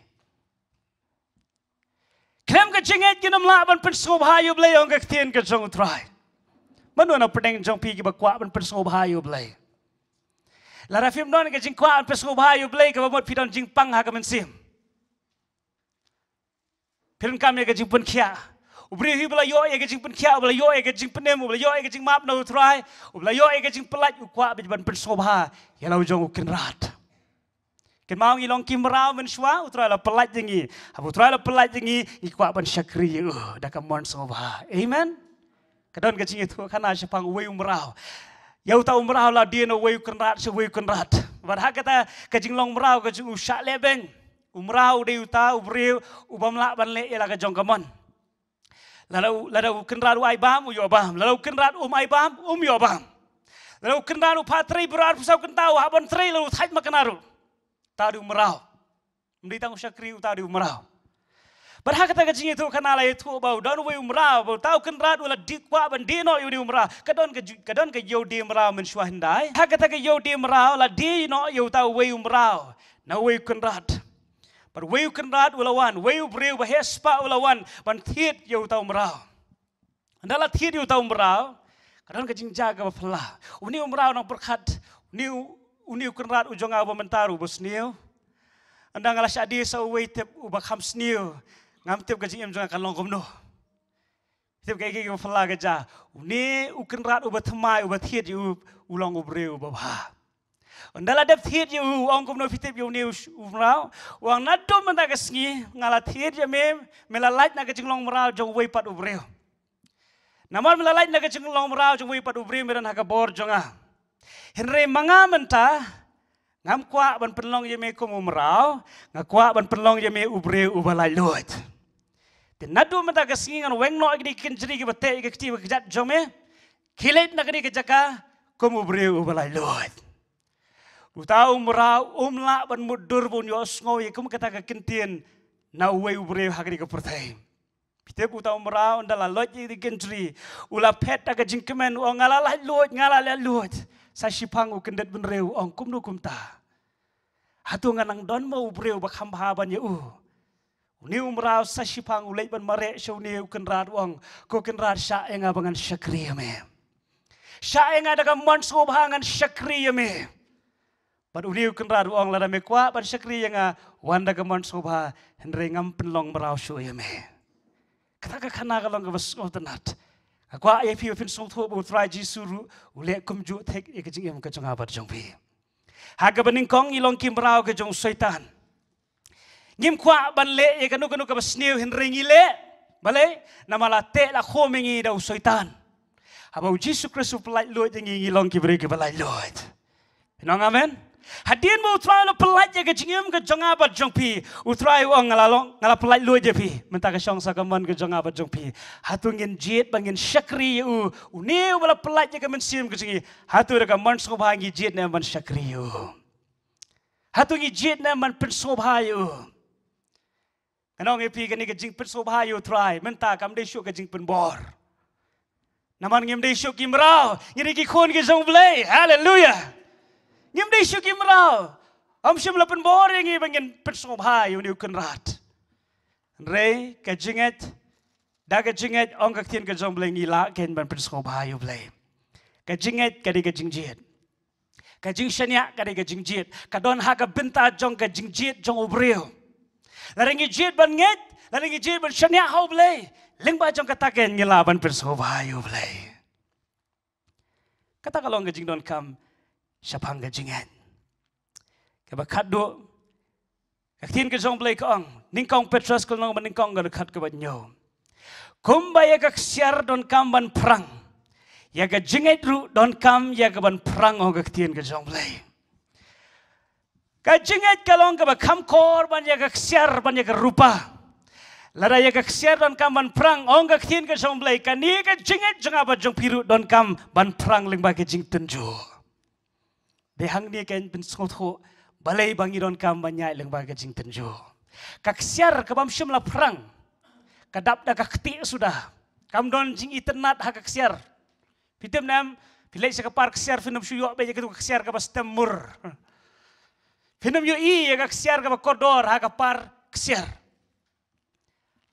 Khlem ka jingngeit ngin ym lah ban pynsngewbha ïa U Blei, ong ka ktien ka jong U Trai. Mano na pdeng jong phi kiba kwah ban pynsngewbha ïa U Blei? Lada phim don ka jingkwah ban pynsngewbha ïa U Blei, kaba mut phi don jingpang ha ka mynsiem. Phi donkam ïa ka jingpynkhiah. U briew hi uba la ïoh ïa ka jingpynkhiah, uba la ïoh ïa ka jingpynim, uba la ïoh ïa ka jingmap na U Trai, uba la ïoh ïa ka jingpyllait, u kwah beit ban pynsngewbha ïa la u jong u Kynrad. Kynmaw ngi long ki mraw mynshuwa, U Trai la pyllait ïa ngi. Haba U Trai la pyllait ïa ngi, ngi kwah ban shakri ïa u da ka mon sngewbha. Amen. Ka don ka jingïathuhkhana shaphang uwei u mraw. Ïa uta u mraw la die na uwei u kynrad sha uwei u kynrad. Bad ha kata ka jinglong mraw ka jong u shah lehbeiñ. U mraw u dei uta u briew u bym lah ban leh ïa la ka jong ka mon. Lada u, lada u kynrad u ai bam, u ïoh bam. Lada u kynrad um ai bam, um ïoh bam. Lada u kynrad u phah trei bad arphew saw kynta, u hap ban trei, lada u thait ma kane ruh. Uta u dei u mraw. Ym dei tang u shakri, uta u dei u mraw. Bad ha kata ka jingïathuhkhana la ïathuh ba u don uwei u mraw, ba uta u kynrad u la die, kwah ban die noh ïa une u mraw. Ka don ka ju-, ka don ka ïew die mraw mynshuwa hyndai. Ha kata ka ïew die mraw la die noh ïa uta uwei u mraw na uwei u kynrad. Bad uwei u kynrad u la wan, uwei u briew ba heh spah u la wan ban thied ïa uta u mraw. Ynda la thied ïa uta u mraw, ka don ka jingjia kaba phylla. Une u mraw nang pyrkhat, une u, une u kynrad u jong nga uba mynta ruh uba sniew. Ynda nga la shah die sha uwei tip uba kham sniew, ngam tip ka jingim jong nga kan long kumno. Tip kaei kaei kaba phylla ka jia. Une u kynrad uba thymmai uba thied ïa u, u long u briew uba bha. Ynda la dep thied ïa u, u ong kumno phi tip ïa une u sh-, u mraw? U ong naduh mynta ka sngi nga la thied ïa me, me la lait na ka jinglong mraw jong uwei pat u briew. Namar me la lait na ka jinglong mraw jong uwei pat u briew me don ha ka bor jong nga. Hynrei ma nga mynta, ngam kwah ban pynlong ïa me kum u mraw, nga kwah ban pynlong ïa me u briew uba laitluid. Te naduh mynta ka sngi ngan weng noh ïa kine ki kynjri kiba teh ïa ka kti ba kjat jong me, khie leit na kane ka jaka kum u briew uba laitluid. Uta u mraw um lah ban mutdur ba un ïohsngew ïa kum kata ka kyntien na uwei u briew ha kane ka pyrthei. Phi tip uta u mraw ynda la lait ïa kine ki kynjri, u la phet da ka jingkmen, u ong nga la laitluid, nga la laitluid. Sa shiphang u kyndit bynriew u ong kumno kumta. Hato nga nang don mo u briew ba kham bha ban ïa u? Une u mraw sa shiphang u leit ban mareh sha une u kynrad u ong, ko kynrad, shah ïa nga ba ngan shakri ïa me. Shah ïa nga da ka mon sngewbha ngan shakri ïa me. Bad une u kynrad u ong lada me kwah ban shakri ïa nga, wan da ka mon sngewbha, hynrei ngam pynlong mraw shuh ïa me. Kata ka khana ka long kaba sngewtynnat. Nga kwah ïa phi ba phin sngewthuh ba u Trai Jisu ruh u leh kumjuh thik ïa ka jingim ka jong nga bad jong phi. Ha kaba nyngkong ngi long ki mraw ka jong u Soitan. Ngim kwah ban leh ïa kano kano kaba sniew hynrei ngi leh. Balei? Namar la teh la khum ïa ngi da u Soitan. Haba u Jisu Khrist u pyllait luid ïa ngi, ngi long ki briew kiba laitluid. Phin ong amen? Hadien ba u Trai u la pyllait ïa ka jingim ka jong nga bad jong phi, u Trai u ong nga la long, nga la pyllait luid ïa phi. Mynta ka shong sa ka mon ka jong nga bad jong phi. Hato ngin jied ba ngin shakri ïa u, une uba la pyllait ïa ka mynsiem ka jong ngi? Hato da ka mon sngewbha ngi jied ne em ban shakri ïa u? Hato ngi jied ne em ban pynsngewbha ïa u? Ngan ong ïa phi, kane ka jingpynsngewbha ïa u Trai mynta kam dei shuh ka jingpynbor. Namar ngim dei shuh ki mraw, ngi dei ki khun ki jong u Blei. Haleluia. Ngim dei shuh ki mraw. Ym shym la pynbor ïa ngi ba ngin pynsngewbha ïa une u kynrad. Hynrei ka jingngeit, da ka jingngeit, ong ka ktien ka jong u Blei, ngi lah kein ban pynsngewbha ïa u Blei. Ka jingngeit ka dei ka jingjied. Ka jingshaniah ka dei ka jingjied. Ka don ha ka bynta jong ka jingjied jong u briew. Lada ngi jied ban ngeit, lada ngi jied ban shaniah ha u Blei, lyngba jong kata kein ngi lah ban pynsngewbha ïa u Blei. Kata ka long ka jingdonkam shaphang ka jingngeit. Kaba khatduh, ka ktien ka jong u Blei ka ong, nyngkong Petros ka lynnong ba nyngkong ka dkhot kaba hynñiew. Kumba ïa ka ksiar donkam ban phrang, ïa ka jingngeit ruh donkam ïa ka ban phrang, ong ka ktien ka jong u Blei. Ka jingngeit ka long kaba kham khor ban ïa ka ksiar, ban ïa ka rupa. Lada ïa ka ksiar donkam ban phrang, ong ka ktien ka jong u Blei, kane ka jingngeit jong nga bad jong phi ruh donkam ban phrang lyngba ka jingtynjuh. Dei hangne kein phin sngewthuh balei ba ngi donkam ban ïaid lyngba ka jingtynjuh. Ka ksiar kabym shym la phrang, ka dap da ka ktieh suda. Kam don jingitynnad ha ka ksiar. Phi tip ne em, phi leit sha ka par ksiar, phin ym shu ïoh beit ïa katu ka ksiar kaba stem mur. Phin ym ïohi ïa ka ksiar kaba kordor ha ka par ksiar.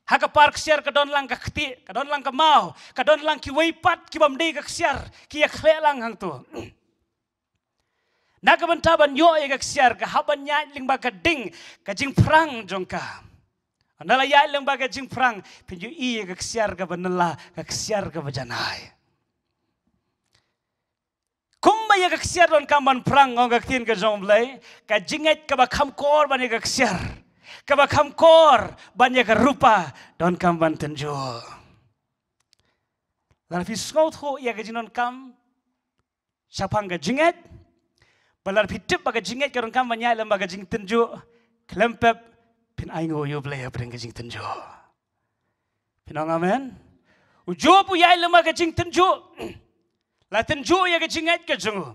Ha ka par ksiar ka don lang ka ktieh, ka don lang ka maw, ka don lang kiwei pat ki bym dei ka ksiar, ki ïakhleh lang hangto. Na ka bynta ban ïoh ïa ka ksiar, ka hap ban ïaid lyngba ka ding ka jingphrang jong ka. Ynda la ïaid lyngba ka jingphrang, phin ïohi ïa ka ksiar kaba nylla, ka ksiar kaba janai. Kumba ïa ka ksiar donkam ban phrang, ong ka ktien ka jong U Blei, ka jingngeit kaba kham kor ban ïa ka ksiar, kaba kham kor ban ïa ka rupa, donkam ban tynjuh. Lada phi sngewthuh ïa ka jingdonkam shaphang ka jingngeit, bad lada phi tip ba ka jingngeit ka donkam ban ïaid lyngba ka jingtynjuh, khlem pep, phin ainguh ïa U Blei hapdeng ka jingtynjuh. Phin ong amen. U Job u ïaid lyngba ka jingtynjuh. La tynjuh ïa ka jingngeit ka jong u.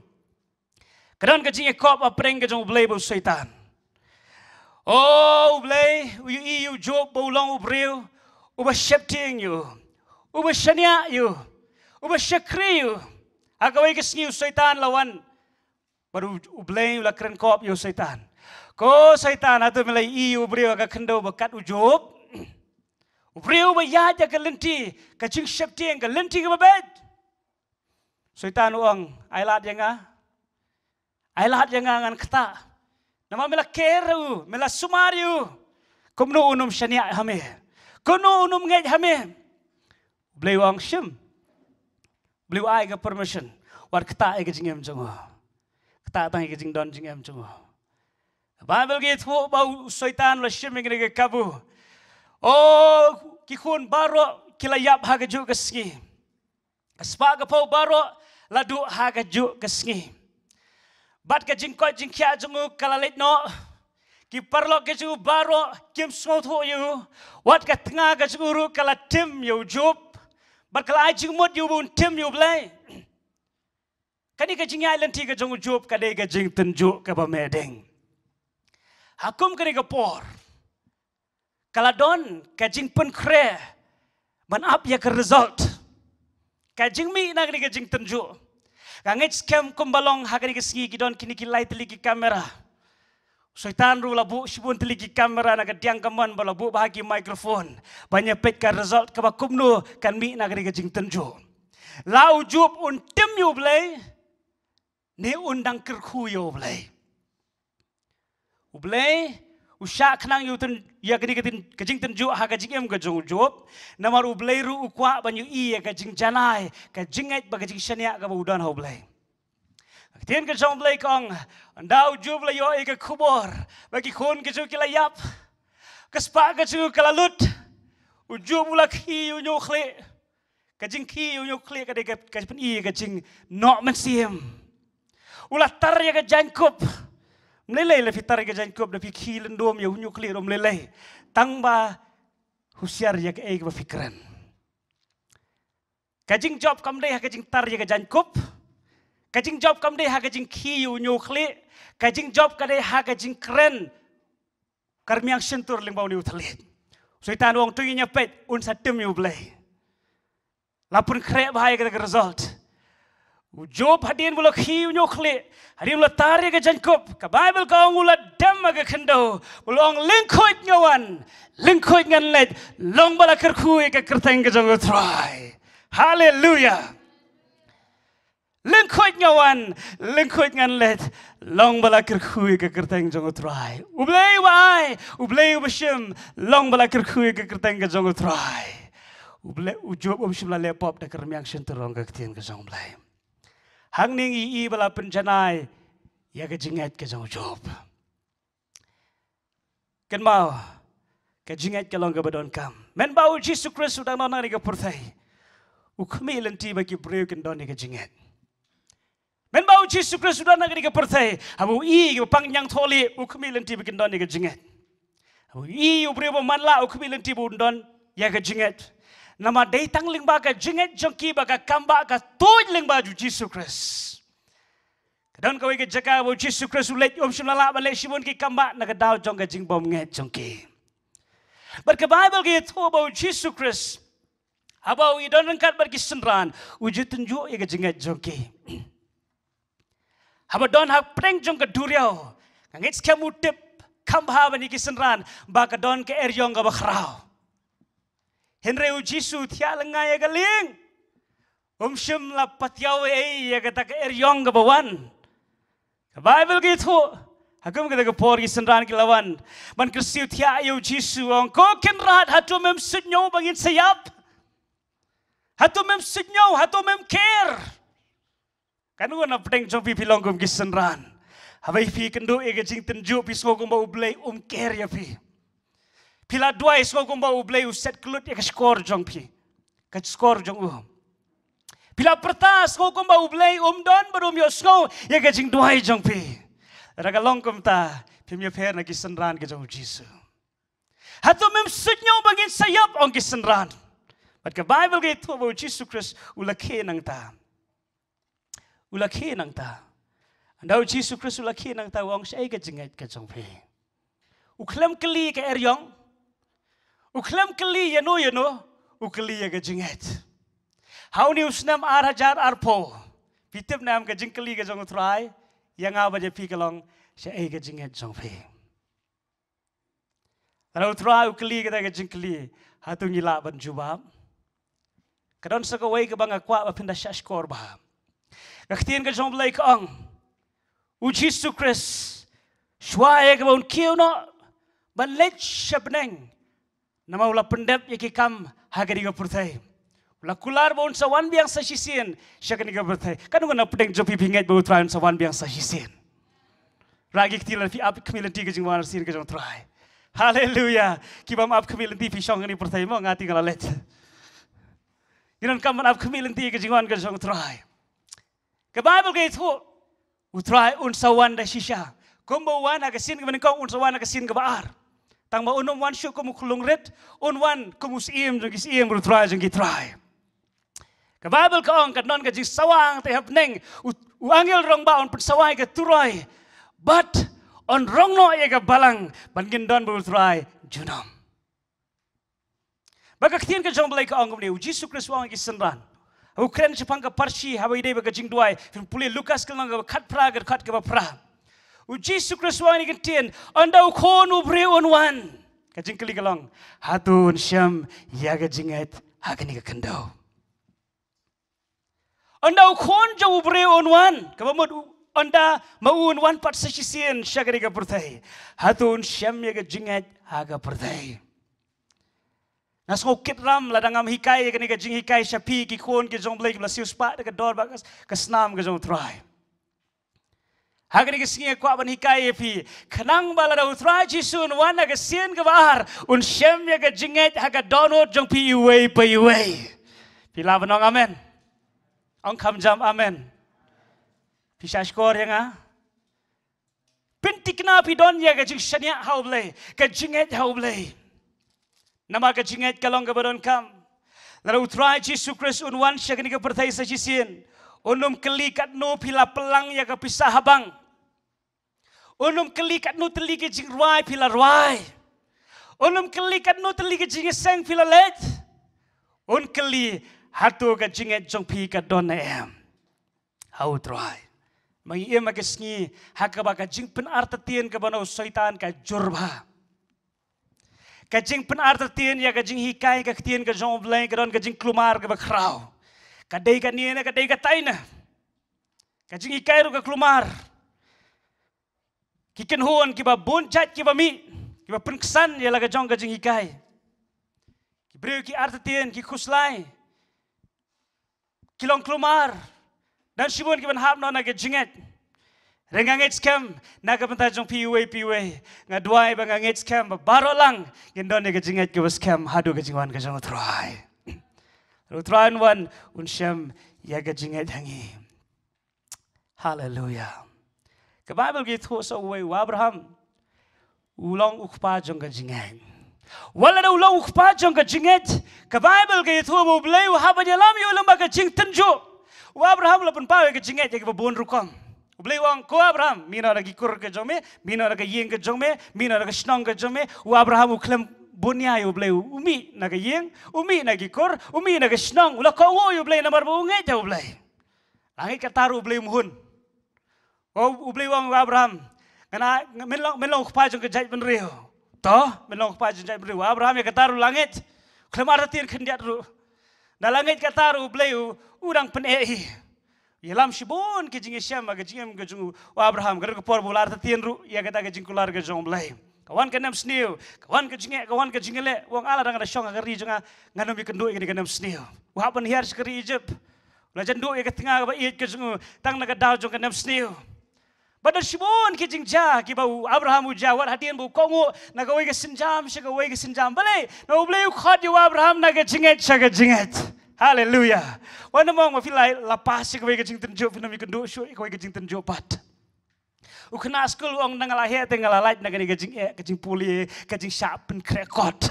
Ka don ka jingïakop hapdeng ka jong U Blei bad u Soitan. O U Blei, u ïohi ïa u Job ba u long u briew uba sheptieng ïa u, uba shaniah ïa u, uba shakri ïa u. Ha kawei ka sngi u Soitan la wan. Bad U, U Blei u la kren kop ïa u Soitan. Ko Soitan, hato me la ïohi ïa u briew ha ka khyndew ba kat u Job? U briew uba ïaid ïa ka lynti ka jingsheptieng, ka lynti kaba beit. Soitan u ong, ai lad ïa nga. Ai lad ïa nga ngan ktah. Namar me la ker ïa u, me la sumar ïa u. Kumno un ym shaniah ha me? Kumno un ym ngeit ha me? U Blei u ong shim. U Blei u ai ka permission. Wat ktah ïa ka jingim jong u. Ktah tang ïa ka jingdon jingim jong u. Bible ka ïathuh ba u Soitan u la shim ïa kane ka kabu. O, ki khun baroh ki la ïap ha kajuh ka sngi. Ka spah ka phew baroh la duh ha kajuh ka sngi. Bad ka jingkoit jingkhiah jong u ka la leit noh. Ki paralok ka jong u baroh kim sngewthuh ïa u. Wat ka tnga ka jong u ruh ka la tim ïa u Job. Bad ka la ai jingmut ïa u ba un tim ïa U Blei. Kane ka jingïaid lynti ka jong u Job ka dei ka jingtynjuh kaba mehding. Ha kum kane ka por, ka la don ka jingpynkhreh ban ap ïa ka result. Ka jingmih na kane ka jingtynjuh. Nga ngeit skhem kumba long ha kane ka sngi ki don kine ki lai tylli ki kamera. Soitan ruh la buh shibun tylli ki kamera na ka diang kamon, ba la buh bha ki microphone ban ïa peit ka result kaba kumno kan mih na kane ka jingtynjuh. La u Job un tim ïa U Blei, ne un dang kyrkhu ïa U Blei? U Blei u shah khnang ïa u tyn-, ïa kane ka tyn-, ka jingtynjuh ha ka jingim ka jong u Job. Namar U Blei ruh u kwah ban ïohi ïa ka jingjanai, ka jingngeit bad ka jingshaniah kaba u don ha U Blei. Ka ktien ka jong U Blei ka ong, ynda u Job u la ïoh ïa ka khubor ba ki khun ka jong u ki la ïap, ka spah ka jong u ka la lut, u Job u la khie ïa u hynñiewkhlieh. Ka jingkhie ïa u hynñiewkhlieh ka dei ka, ka pyni ïa ka jingnoh mynsiem. U la tar ïa ka jaiñkup. Ym lei lei lada phi tar ïa ka jaiñkup, da phi khie lyndum ïa u hynñiewkhlieh ruh ym lei lei. Tang ba husiar ïa kaei kaba phi kren. Ka jingjop kam dei ha ka jingtar ïa ka jaiñkup. Ka jingjop kam dei ha ka jingkhie ïa u hynñiewkhlieh. Ka jingjop ka dei ha ka jingkren ka rmiang shyntur lyngba une u thylliej. Soitan u ong, to ngin ïa peit, un sa tim ïa U Blei. La pynkhreh bha ïa kata ka result. U Job hadien ba u la khie ïa u hynñiewkhlieh, hadien ba u la tar ïa ka jaiñkup, ka Baibl ka ong u la dem ha ka khyndew, u la ong, lyngkhuid nga wan, lyngkhuid ngan leit, long ba la kyrkhu ïa ka kyrteng ka jong U Trai. Haleluia. Lyngkhuid nga wan, lyngkhuid ngan leit, long ba la kyrkhu ïa ka kyrteng jong U Trai. U Blei uba ai, U Blei uba shim, long ba la kyrkhu ïa ka kyrteng ka jong U Trai. U Blei, u Job um shym la leh pop da ka rmiang shyntur, ong ka ktien ka jong U Blei. Hangne ngi i ba la pynjanai ïa ka jingngeit ka jong u Job. Kynmaw, ka jingngeit ka long kaba donkam. Mynba u Jisu Khrist u dang don ha kane ka pyrthei, u khmih lynti ba ki briew kin don ïa ka jingngeit. Mynba u Jisu Khrist u don ha kane ka pyrthei, haba u i kiba pang ñiangthohlieh, u khmih lynti ba kin don ïa ka jingngeit. Haba u i u briew ba manlah, u khmih lynti ba un don ïa ka jingngeit. Namar dei tang lyngba ka jingngeit jong ki ba ka kambah ka tuid lyngba u Jisu Khrist. Ka don kawei ka jaka ba u Jisu Khrist u leit, um shym la lah ban leh shibun ki kambah na ka daw jong ka jingbymngeit jong ki. Bad ka Baibl ka ïathuh ba u Jisu Khrist, haba u ïadon ryngkat bad ki synran, u ju tynjuh ïa ka jingngeit jong ki. Haba don hapdeng jong ka duriaw, nga ngeit skhem u tip kham bha ban ïa ki synran ba ka don ka eriong kaba khraw. Hynrei u Jisu u thiah lyngngai ïa ka lieng. Um shym la patiaw ei ei ïa kata ka eriong kaba wan. Ka Baibl ka ïathuh ha kum kata ka por ki synran ki la wan ban kyrsiew thiah ïa u Jisu, ong, "Ko Kynrad, hato mem suidñiew ba ngin sa ïap? Hato mem suidñiew, hato mem ker?" Katno na pdeng jong phi phi long kum ki synran? Haba phi kynduh ïa ka jingtynjuh phi sngew kumba U Blei um ker ïa phi. Phi la duwai sngew kumba U Blei u set klut ïa ka shkor jong phi, ka shkor jong u. Phi la pyrta sngew kumba U Blei um don bad um ïohsngew ïa ka jingduwai jong phi. Lada ka long kumta, phim ïapher na ki synran ki jong u Jisu. "Hato mem suidñiew ba ngin sa ïap?" ong ki synran. Bad ka Baibl ka ïathuh ba u Jisu Khrist u la khie nangta. U la khie nangta. Ynda u Jisu Khrist u la khie nangta, u ong, "Shaei ka jingngeit ka jong phi?" U khlem kylli ka eriong. U khlem kylli ïano ïano. U kylli ïa ka jingngeit. Ha une u snem ar hajar arphew, phi tip ne em ka jingkylli ka jong u Trai ïa nga bad ïa phi ka long, "Shaei ka jingngeit jong phi?" Lada u Trai u kylli kata ka jingkylli, hato ngi lah ban jubab? Ka don sa kawei kaba nga kwah ba phin da shahshkor bha. Ka ktien ka jong U Blei ka ong, u Jisu Khrist, shuwa ïa kaba un kiew noh ban leit sha bneng, namar u la pyndep ïa ki kam ha kane ka pyrthei, u la kular ba un sa wan biang sa shisien sha kane ka pyrthei. Katno na pdeng jong phi phi ngeit ba u Trai un sa wan biang sa shisien? Rah ki kti lada phi ap khmih lynti ka jingwan shisien ka jong u Trai. Haleluya. Ki bym ap khmih lynti phi shong kane ka pyrthei mo, nga te nga la leit. Ngi donkam ban ap khmih lynti ka jingwan ka jong u Trai. Ka Baibl ka ïathuh, u Trai un sa wan da shisha. Kumba u wan ha ka sien kaba nyngkong, un sa wan ha ka sien kaba ar. Tang ba un ym wan shuh kum u khyllung rit, un wan kum u Syiem jong ki syiem, u Trai jong ki trai. Ka Baibl ka ong, ka don ka jingsawa hangtei hapdeng, u, u angel rangbah un pynsawa ïa ka turoi bad un rong noh ïa ka balang, ban ngin don bad u Trai junom. Bad ka ktien ka jong U Blei ka ong kumne, u Jisu Khrist u ong ïa ki synran. U kren shaphang ka pharshi haba ïadei bad ka jingduwai. Phin pule Lukas ka lynnong kaba khatphra, ka dkhot kaba phra. U Jisu Khrist u ong ïa ki ktien, ynda u Khun u briew un wan. Ka jingkylli ka long, hato un shem ïa ka jingngeit ha kane ka khyndew? Ynda u Khun jong u briew un wan, kaba mut u, ynda ma u un wan pat sa shisien sha kane ka pyrthei, hato un shem ïa ka jingngeit ha ka pyrthei? Nga sngew kit ram lada ngam hikai ïa kane ka jinghikai sha phi ki khun ki jong U Blei kiba la siewspah da ka dor bad ka, ka snam ka jong u Trai. Ha kane ka sngi nga kwah ban hikai ïa phi, khnang ba lada u Trai Jisu un wan ha ka sien kaba ar, un shem ïa ka jingngeit ha ka dohnud jong phi iwei pa iwei. Phi lah ban ong amen? Ong kham jam amen. Phi shahshkor ïa nga? Pynthikna phi don ïa ka jingshaniah ha U Blei, ka jingngeit ha U Blei. Namar ka jingngeit ka long kaba donkam. Lada u Trai Jisu Khrist un wan sha kane ka pyrthei sa shisien, un ym kylli katno phi la pynlang ïa ka pisa ha bank. Un ym kylli katno tylli ki jingrwai phi la rwai. Un ym kylli katno tylli ki jingïaseng phi la leit. Un kylli, hato ka jingngeit jong phi ka don ne em ha u Trai? Ma ngi im ha ka sngi ha kaba ka jingpynartatien kaba na u Soitan ka jur bha. Ka jingpynartatien ïa ka jinghikai ka ktien ka jong U Blei ka don ka jingkulmar kaba khraw. Ka dei kane ne ka dei katai ne? Ka jinghikai ruh ka kulmar. Ki kynhun kiba bun jait kiba mih, kiba pynksan ïa la ka jong ka jinghikai. Ki briew ki artatien, ki khuslai, ki long kulmar. Don shibun kiban hap noh na ka jingngeit. Hynrei nga ngeit skhem na ka bynta jong phi iwei pa iwei, nga duwai ba nga ngeit skhem ba baroh lang ngin don ïa ka jingngeit kaba skhem haduh ka jingwan ka jong u Trai. U Trai un wan, un shem ïa ka jingngeit ha ngi. Haleluya. Ka Baibl ka ïathuh sa uwei, u Abraham u long u kpa jong ka jingngeit. Wat lada u long u kpa jong ka jingngeit, ka Baibl ka ïathuh ba U Blei u hap ban ïalam ïa u lyngba ka jingtynjuh. U Abraham u la pynpaw ïa ka jingngeit ïa kiba bun rukom. U Blei u ong, ko Abraham, mih noh na ki kur ka jong me, mih noh na ka ïing ka jong me, mih noh na ka shnong ka jong me. U Abraham u khlem bun ïa U Blei, u mih na ka ïing, u mih na ki kur, u mih na ka shnong, u la kohnguh ïa U Blei namar ba u ngeit ha U Blei. La ngeit kata ruh U Blei um hun. O, U Blei u ong ïa u Abraham, nga na, men long, men long u kpa jong ka jaitbynriew. To, men long u kpa jong ka jaitbynriew. U Abraham ïa kata ruh la ngeit. Khlem artatien khyndiat ruh. Da la ngeit kata ruh U Blei u, u dang pyneh hi. Ïalam shibun ki jingïashem ha ka jingim ka jong u Abraham, ka don ka por ba u la artatien ruh ïa kata ka jingkular ka jong U Blei. Ka wan ka nemsniew, ka wan ka jingeh, ka wan ka jingeh, u ong, ala, dang da shong ha ka ri jong nga, ngan ym ïakynduh ïa kane ka nemsniew. U hap ban hiar sha ka ri Egypt. U la jan duh ïa ka tnga kaba ïeit ka jong u tang na ka daw jong ka nemsniew. Bad don shibun ki jingjia kiba u Abraham u jia, wat hadien ba u kohnguh na kawei ka sienjam sha kawei ka sienjam. Balei? Namar U Blei u khot ïa u Abraham na ka jingngeit sha ka jingngeit. Haleluya. Wat nym ong ba phi la, la pass sha kawei ka jingtynjuh, phin ym ïakynduh shuh ïa kawei ka jingtynjuh pat. U khynnah skul u ong, nga la heh te nga la lait na kane ka jingeh, ka jingpule, ka jingshah pynkhreh kot,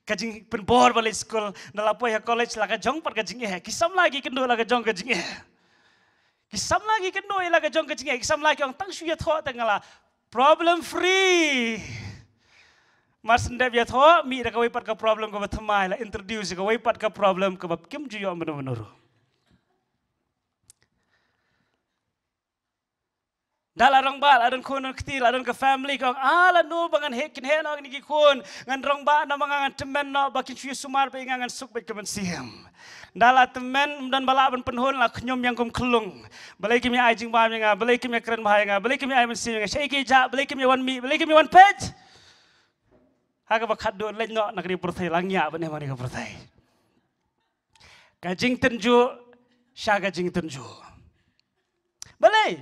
ka jingpynbor ba leit skul. Nda la poi ha college la ka jong pat ka jingeh. Ki samla ki kynduh la ka jong ka jingeh. Ki samla ki kynduh ïa la ka jong ka jingeh, ki samla ki ong, tang shu ïathoh te nga la problem free. Mar shu dep ïathoh, mih da kawei pat ka problem kaba thymmai, la introduce kawei pat ka problem kaba kim ju ïoh mano mano ruh. Da la rangbah, la don khun don kti, la don ka family, ka ong, ah, lano ba ngan heh, kynheh noh kine ki khun, ngan rangbah noh ma nga, ngan tymmen noh, ba kin shu ïasumar bad nga, ngan suk bad ka mynsiem. Da la tymmen, ym don ba lah ban pynhun, la khñium ïa nga kum khyllung. Balei kim ïa ai jingbam ïa nga, balei kim ïa kren bha ïa nga, balei kim ïa ai mynsiem ïa nga, shaei ki jah, balei kim ïa wan mih, balei kim ïa wan peit. Ha kaba khatduh leit noh na kane ka pyrthei, la ngiah ban ïa kane ka pyrthei. Ka jingtynjuh sha ka jingtynjuh. Balei?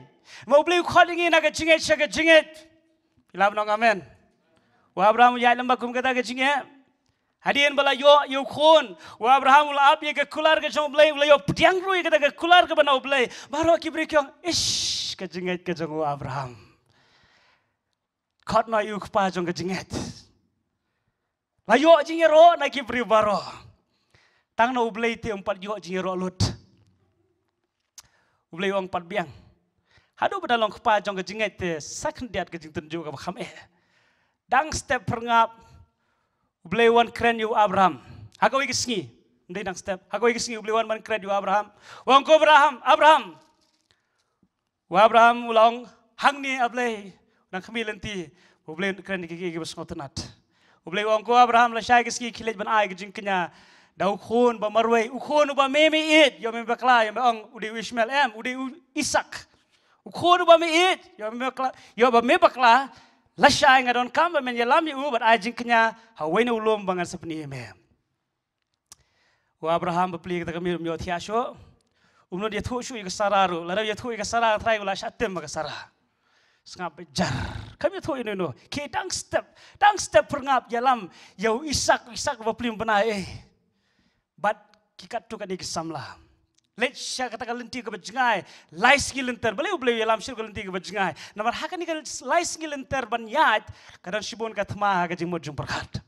Namar U Blei u khot ïa ngi na ka jingngeit sha ka jingngeit. Phi lah ban ong amen. U Abraham u ïaid lem bad kum kata ka jingeh. Hadien ba la ïoh ïa u khun, u Abraham u la ap ïa ka kular ka jong U Blei, u la ïoh pdiang ruh ïa kata ka kular kaba na U Blei. Baroh ki briew ki ong, ish, ka jingngeit ka jong u Abraham. Khot noh ïa u kpa jong ka jingngeit. La ïoh jingïaroh na ki briew baroh. Tang na U Blei te um pat ïoh jingïaroh lut. U Blei u ong pat biang. Haduh ba da long kpa jong ka jingngeit te sa khyndiat ka jingtynjuh kaba kham eh. Dang step pyrngap U Blei u wan kren ïa u Abraham. Ha kawei ka sngi. Ym dei dang step. Ha kawei ka sngi U Blei u wan ban kren ïa u Abraham. U ong, ko Abraham, Abraham. U Abraham u la ong, hangne A Blei, nang khmih lynti. U Blei u kren ïa ki, ki, kiba sngewtynnat. U Blei u ong, ko Abraham, lashai ka sngi khie leit ban ai ka jingkñia da u khun ba marwei, u khun uba me me ïeit, ïoh me bakla, ïoh me ong u dei u Ishmael, em, u dei u Isak. U khun uba me ïeit, ïoh me bakla, ïoh ba me bakla, lashai nga donkam ba men ïalam ïa u bad ai jingkñia ha uwei na u lum ba ngan sa pyni ïa me. U Abraham bapli kata ka miet um ïohthiah shuh. Um nud ïathuh shuh ïa ka Sara ruh. Lada ïathuh ïa ka Sara, Trai u la shah tim ha ka Sara. Sngap beit jar. Kam ïathuh ïa uno uno. Ki dang step, dang step pyrngap ïalam ïa u Isak, u Isak bapli um bna ei. Bad ki katto katne ki samla. Leit sha kata ka lynti kaba jngai, lai sngi lynter, balei U Blei u ïalam shuh ka lynti kaba jngai. Namar ha kane ka lai sngi lynter ban ïaid, ka don shibun ka thma ha ka jingmut jingpyrkhat.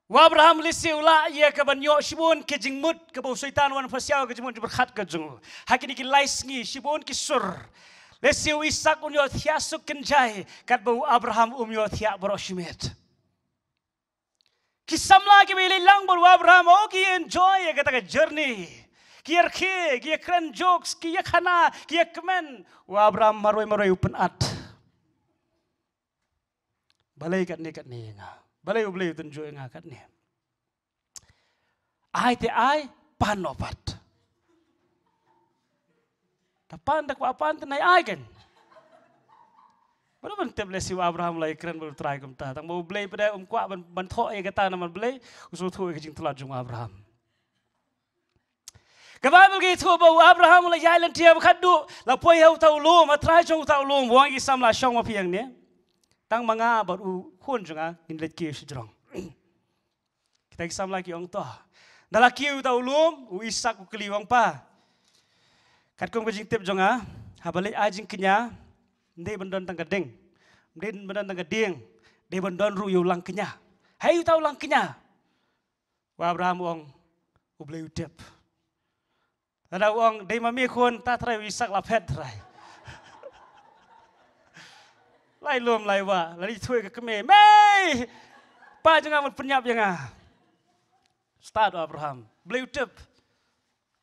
U Abraham lehse u lah ïa ka ban ïoh shibun ka jingmut kaba u Soitan u wan pynsiaw ka jingmut jingpyrkhat ka jong u. Ha kine ki lai sngi shibun ki sur. Lehse u Isak un ïohthiah suk kynjai katba u Abraham um ïohthiah baroh shimet. Ki samla kiba ïaleit lang bad u Abraham, oh, ki enjoy ïa kata ka journey. Ki ïarkhie, ki ïakren jokes, ki ïakhana, ki ïakmen. U Abraham marwei marwei u pynat. Balei katne katne ïa nga? Balei U Blei u tynjuh ïa nga katne? Ai te ai, pan noh pat. Da pan da kwah pan te nai ai kan. Bad ban tip lehse u Abraham la ïakren bad u Trai kumta. Tang ba U Blei pat um kwah ban, ban thoh ïa kata namar Blei u sngewthuh ïa ka jingtlot jong u Abraham. Ka Baibl ka ïathuh ba u Abraham u la ïaid lynti ha ba khatduh, la poi ha uta u lum, ha trai jong uta u lum, u ong ïa ki samla shong ma phi hangne. Tang ma nga bad u khun jong nga ngin leit kiew shajrong. Kita ki samla ki ong to. Da la kiew uta u lum, u Isak u kylli u ong pa. Katkum ka jingtip jong nga, haba leit ai jingkñia, ym dei ban don tang ka ding. Ym dei ban don tang ka dieng, dei ban don ruh ïa u langkñia. Hei uta u langkñia. U Abraham u ong, U Blei u tip. Lada u ong, dei ma me khun, ta Trai u Isak la phet Trai. Lai lum lai wah, la ïathuh ïa ka kmie, mei! Pa jong nga mut pynïap ïa nga. Stad u Abraham, Blei u tip.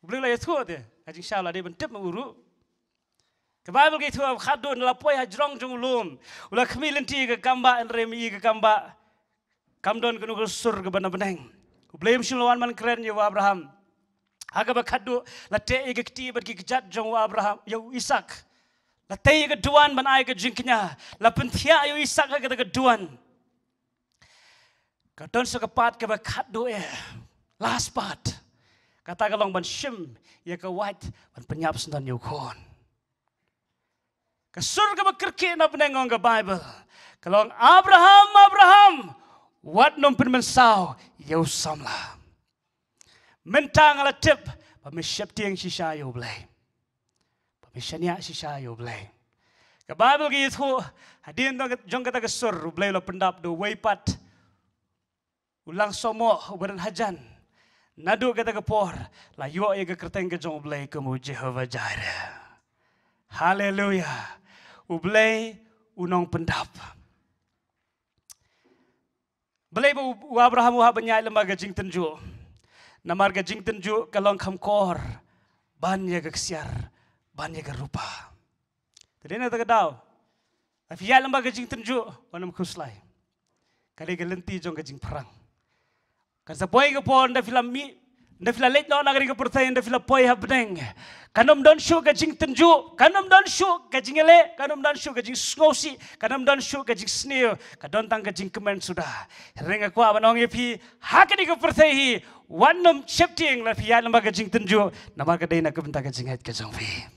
U Blei la ïathuh te, ka jingshisha la dei ban tip ma u ruh. Ka Baibl ka ïathuh ba khatduh u la poi ha jrong jong u lum. U la khmih lynti ïa ka kambah, hynrei ma ïa ka kambah Kam don kano ka sur kaba na bneng. U Blei um shym la wan ban kren ïa u Abraham. Ha kaba khatduh, la teh ïa ka kti bad ki kjat jong u Abraham, ïa u Isak. La tei ïa ka duwan ban ai ka jingkñia. La pynthiah ïa u Isak ha kata ka duwan. Ka don sa ka part kaba khatduh eh. Last part. Kata ka long ban shim ïa ka wait ban pynïap syndon ïa u khun. Ka sur kaba kyrkieh na bneng ong ka Bible. Ka long, "Abraham, Abraham, wat nym pynmynsaw ïa u samla. Mynta nga la tip ba me sheptieng shisha ïa u Blei. Ba me shaniah shisha ïa u Blei." Ka Bible ka ïathuh, hadien jong kata ka sur, u Blei u la pyndap da uwei pat u langsohmoh uba don hajan. Naduh kata ka por, la ïoh ïa ka kyrteng ka jong u Blei kum u Jehovah Jireh. Haleluya. U Blei u nongpyndap. Balei ba u, u Abraham u hap ban ïaid lyngba ka jingtynjuh? Namar ka jingtynjuh ka long kham kor ban ïa ka ksiar, ban ïa ka rupa. Te dei na kata ka daw, lada phi ïaid lyngba ka jingtynjuh, wat nym khuslai. Ka dei ka lynti jong ka jingpyrshang. Kan sa poi ka por ynda phi la mih, ynda phi la leit noh na kane ka pyrthei, ynda phi la poi ha bneng, kan ym don shuh ka jingtynjuh, kan ym don shuh ka jingïaleh, kan ym don shuh ka jingsngewsih, kan ym don shuh ka jingsniew, ka don tang ka jingkmen suda. Hynrei nga kwah ban ong ïa phi, ha kane ka pyrthei hi, wat nym sheptieng lada phi ïaid lyngba ka jingtynjuh, namar ka dei na ka bynta ka jingngeit ka jong phi.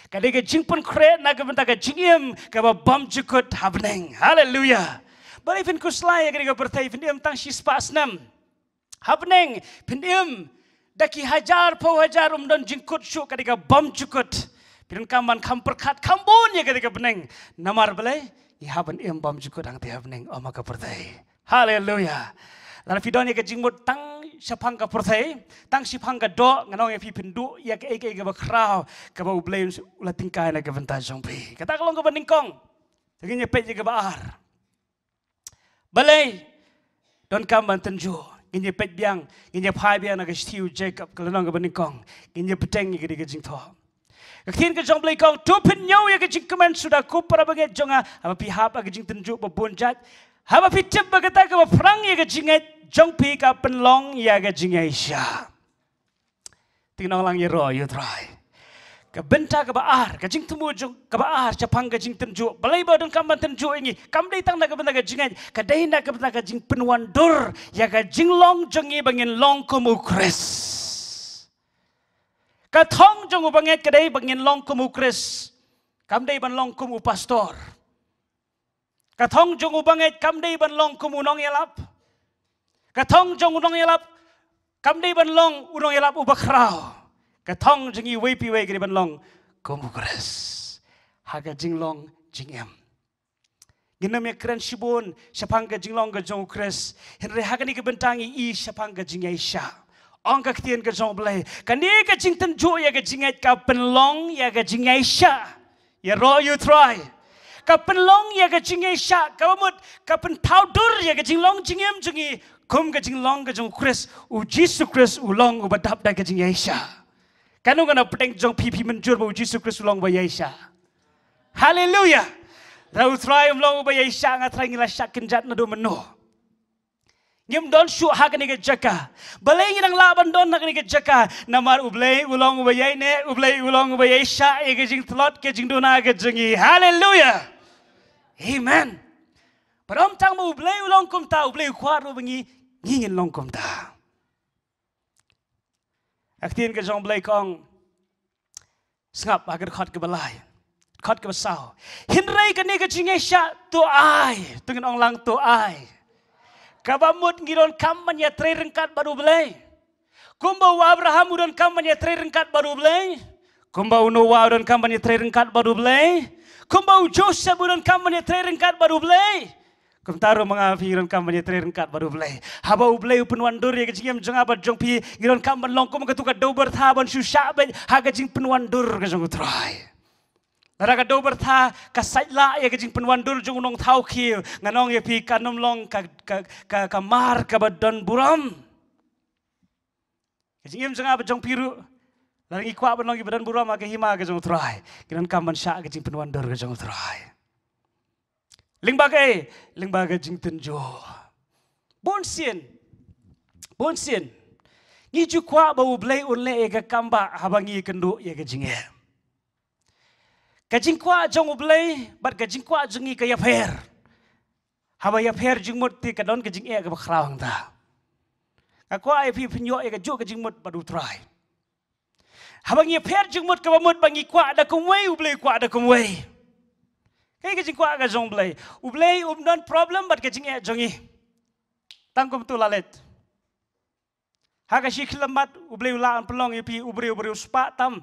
Ka dei ka jingpynkhreh na ka bynta ka jingim kaba bymjukut ha bneng. Haleluya. Balei phin khuslai ïa kane ka pyrthei, phin im tang shispah snem ha bneng, phin im da ki hajar phew hajar, um don jingkut shuh, ka dei ka bymjukut. Phi donkam ban kham pyrkhat kham bun ïa kane ka bneng. Namar balei? Ngi hap ban im bymjukut hangtei ha bneng, ym ha ka pyrthei. Haleluya. Lada phi don ïa ka jingmut tang shaphang ka pyrthei, tang shaphang ka doh, ngan ong ïa phi, phin duh ïa kaei kaei kaba khraw kaba U Blei u la tyngkai na ka bynta jong phi. Kata ka long kaba nyngkong. Te ngin ïa peit ïa kaba ar. Balei donkam ban tynjuh? Ngin ïa peit biang, ngin ïa phai biang na ka shithi u Jakob, ka lynnong kaba nyngkong. Ngin ïa bteng ïa ka dei ka jingthoh. Ka ktien ka jong U Blei ka ong, "To pynñiew ïa ka jingkmen suda ko para bangeit jong nga, haba phi hap ha ka jingtynjuh ba bun jait, haba phi tip ba kata kaba phrang ïa ka jingngeit jong phi ka pynlong ïa ka jingïaishah." Te ngin ong lang, ïaroh ïa U Trai. Ka bynta kaba ar, ka jingthmu jong kaba ar shaphang ka jingtynjuh. Balei ba donkam ban tynjuh ïa ngi? Kam dei tang na ka bynta ka jingngeit, ka dei na ka bynta ka jingpynwandur ïa ka jinglong jong ngi ba ngin long kum U Khrist. Ka thong jong u bangeit ka dei ba ngin long kum U Khrist. Kam dei ban long kum u pastor. Ka thong jong u bangeit kam dei ban long kum u nongïalap. Ka thong jong u nongïalap kam dei ban long u nongïalap uba khraw. Ka thong jong ngi iwei pa iwei ka dei ban long kum U Khrist ha ka jinglong jingim. Ngin ym ïakren shibun shaphang ka jinglong ka jong U Khrist, hynrei ha kane ka bynta ngi i shaphang ka jingïaishah. Ong ka ktien ka jong U Blei, kane ka jingtynjuh ïa ka jingngeit ka pynlong ïa ka jingïaishah. Ïaroh ïa U Trai. Ka pynlong ïa ka jingïaishah, kaba mut ka pynthaw dur ïa ka jinglong jingim jong ngi kum ka jinglong ka jong U Khrist. U Jisu Khrist u long uba dap da ka jingïaishah. Kano kano pdeng jong phi phi mynjur ba U Jisu Khrist u long uba ïaishah? Haleluya. Lada U Trai um long uba ïaishah, nga trai ngi la shah kynjat naduh mynno. Ngim don shuh ha kane ka jaka. Balei ngi dang lah ban don ha kane ka jaka? Namar U Blei u long uba ïaineh, U Blei u long uba ïaishah ïa ka jingtlot ka jingduna ka jong ngi. Haleluya. Amen. Bad ym tang ba U Blei u long kumta, U Blei u kwah ruh ba ngi, ngi ngin long kumta. Ka ktien ka jong U Blei ka ong, sngap ha ka dkhot kaba lai, dkhot kaba saw. Hynrei kane ka jingïaishah to ai, to ngin ong lang to ai, kaba mut ngi donkam ban ïatrei ryngkat bad U Blei. Kumba u Abraham u donkam ban ïatrei ryngkat bad U Blei. Kumba u Noah u donkam ban ïatrei ryngkat bad U Blei. Kumba u Joseph u donkam ban ïatrei ryngkat bad U Blei. Kumta ruh ma nga ma phi ngi donkam ban ïatrei ryngkat bad U Blei. Haba U Blei u pynwandur ïa ka jingim jong nga bad jong phi, ngi donkam ban long kum katu ka dewbyrtha ban shu shah beit ha ka jingpynwandur ka jong U Trai. Lada ka dewbyrtha ka sait lah ïa ka jingpynwandur jong u nongthaw khiew, ngan ong ïa phi kan ym long ka, ka, ka, ka mar kaba don burom. Ka jingim jong nga bad jong phi ruh, lada ngi kwah ban long kiba don burom ha ka hima ka jong U Trai, ngi donkam ban shah ka jingpynwandur ka jong U Trai. Lyngba kaei? Lyngba ka jingtynjuh. Bun sien, bun sien ngi ju kwah ba U Blei un leh ïa ka kam ba haba ngi kynduh ïa ka jingeh. Ka jingkwah jong U Blei bad ka jingkwah jong ngi ka ïapher. Haba ïapher jingmut te ka don ka jingeh kaba khraw hangta. Nga kwah ïa phi phin ïoh ïa kajuh ka jingmut bad U Trai. Haba ngi ïapher jingmut kaba mut ba ngi kwah da kumwei, U Blei u kwah da kumwei. Kaei ka jingkwah ka jong U Blei? U Blei um don problem bad ka jingeh jong ngi. Tang kumta la leit. Ha ka shi khyllipmat U Blei u lah ban pynlong ïa phi u briew, u briew spah tam.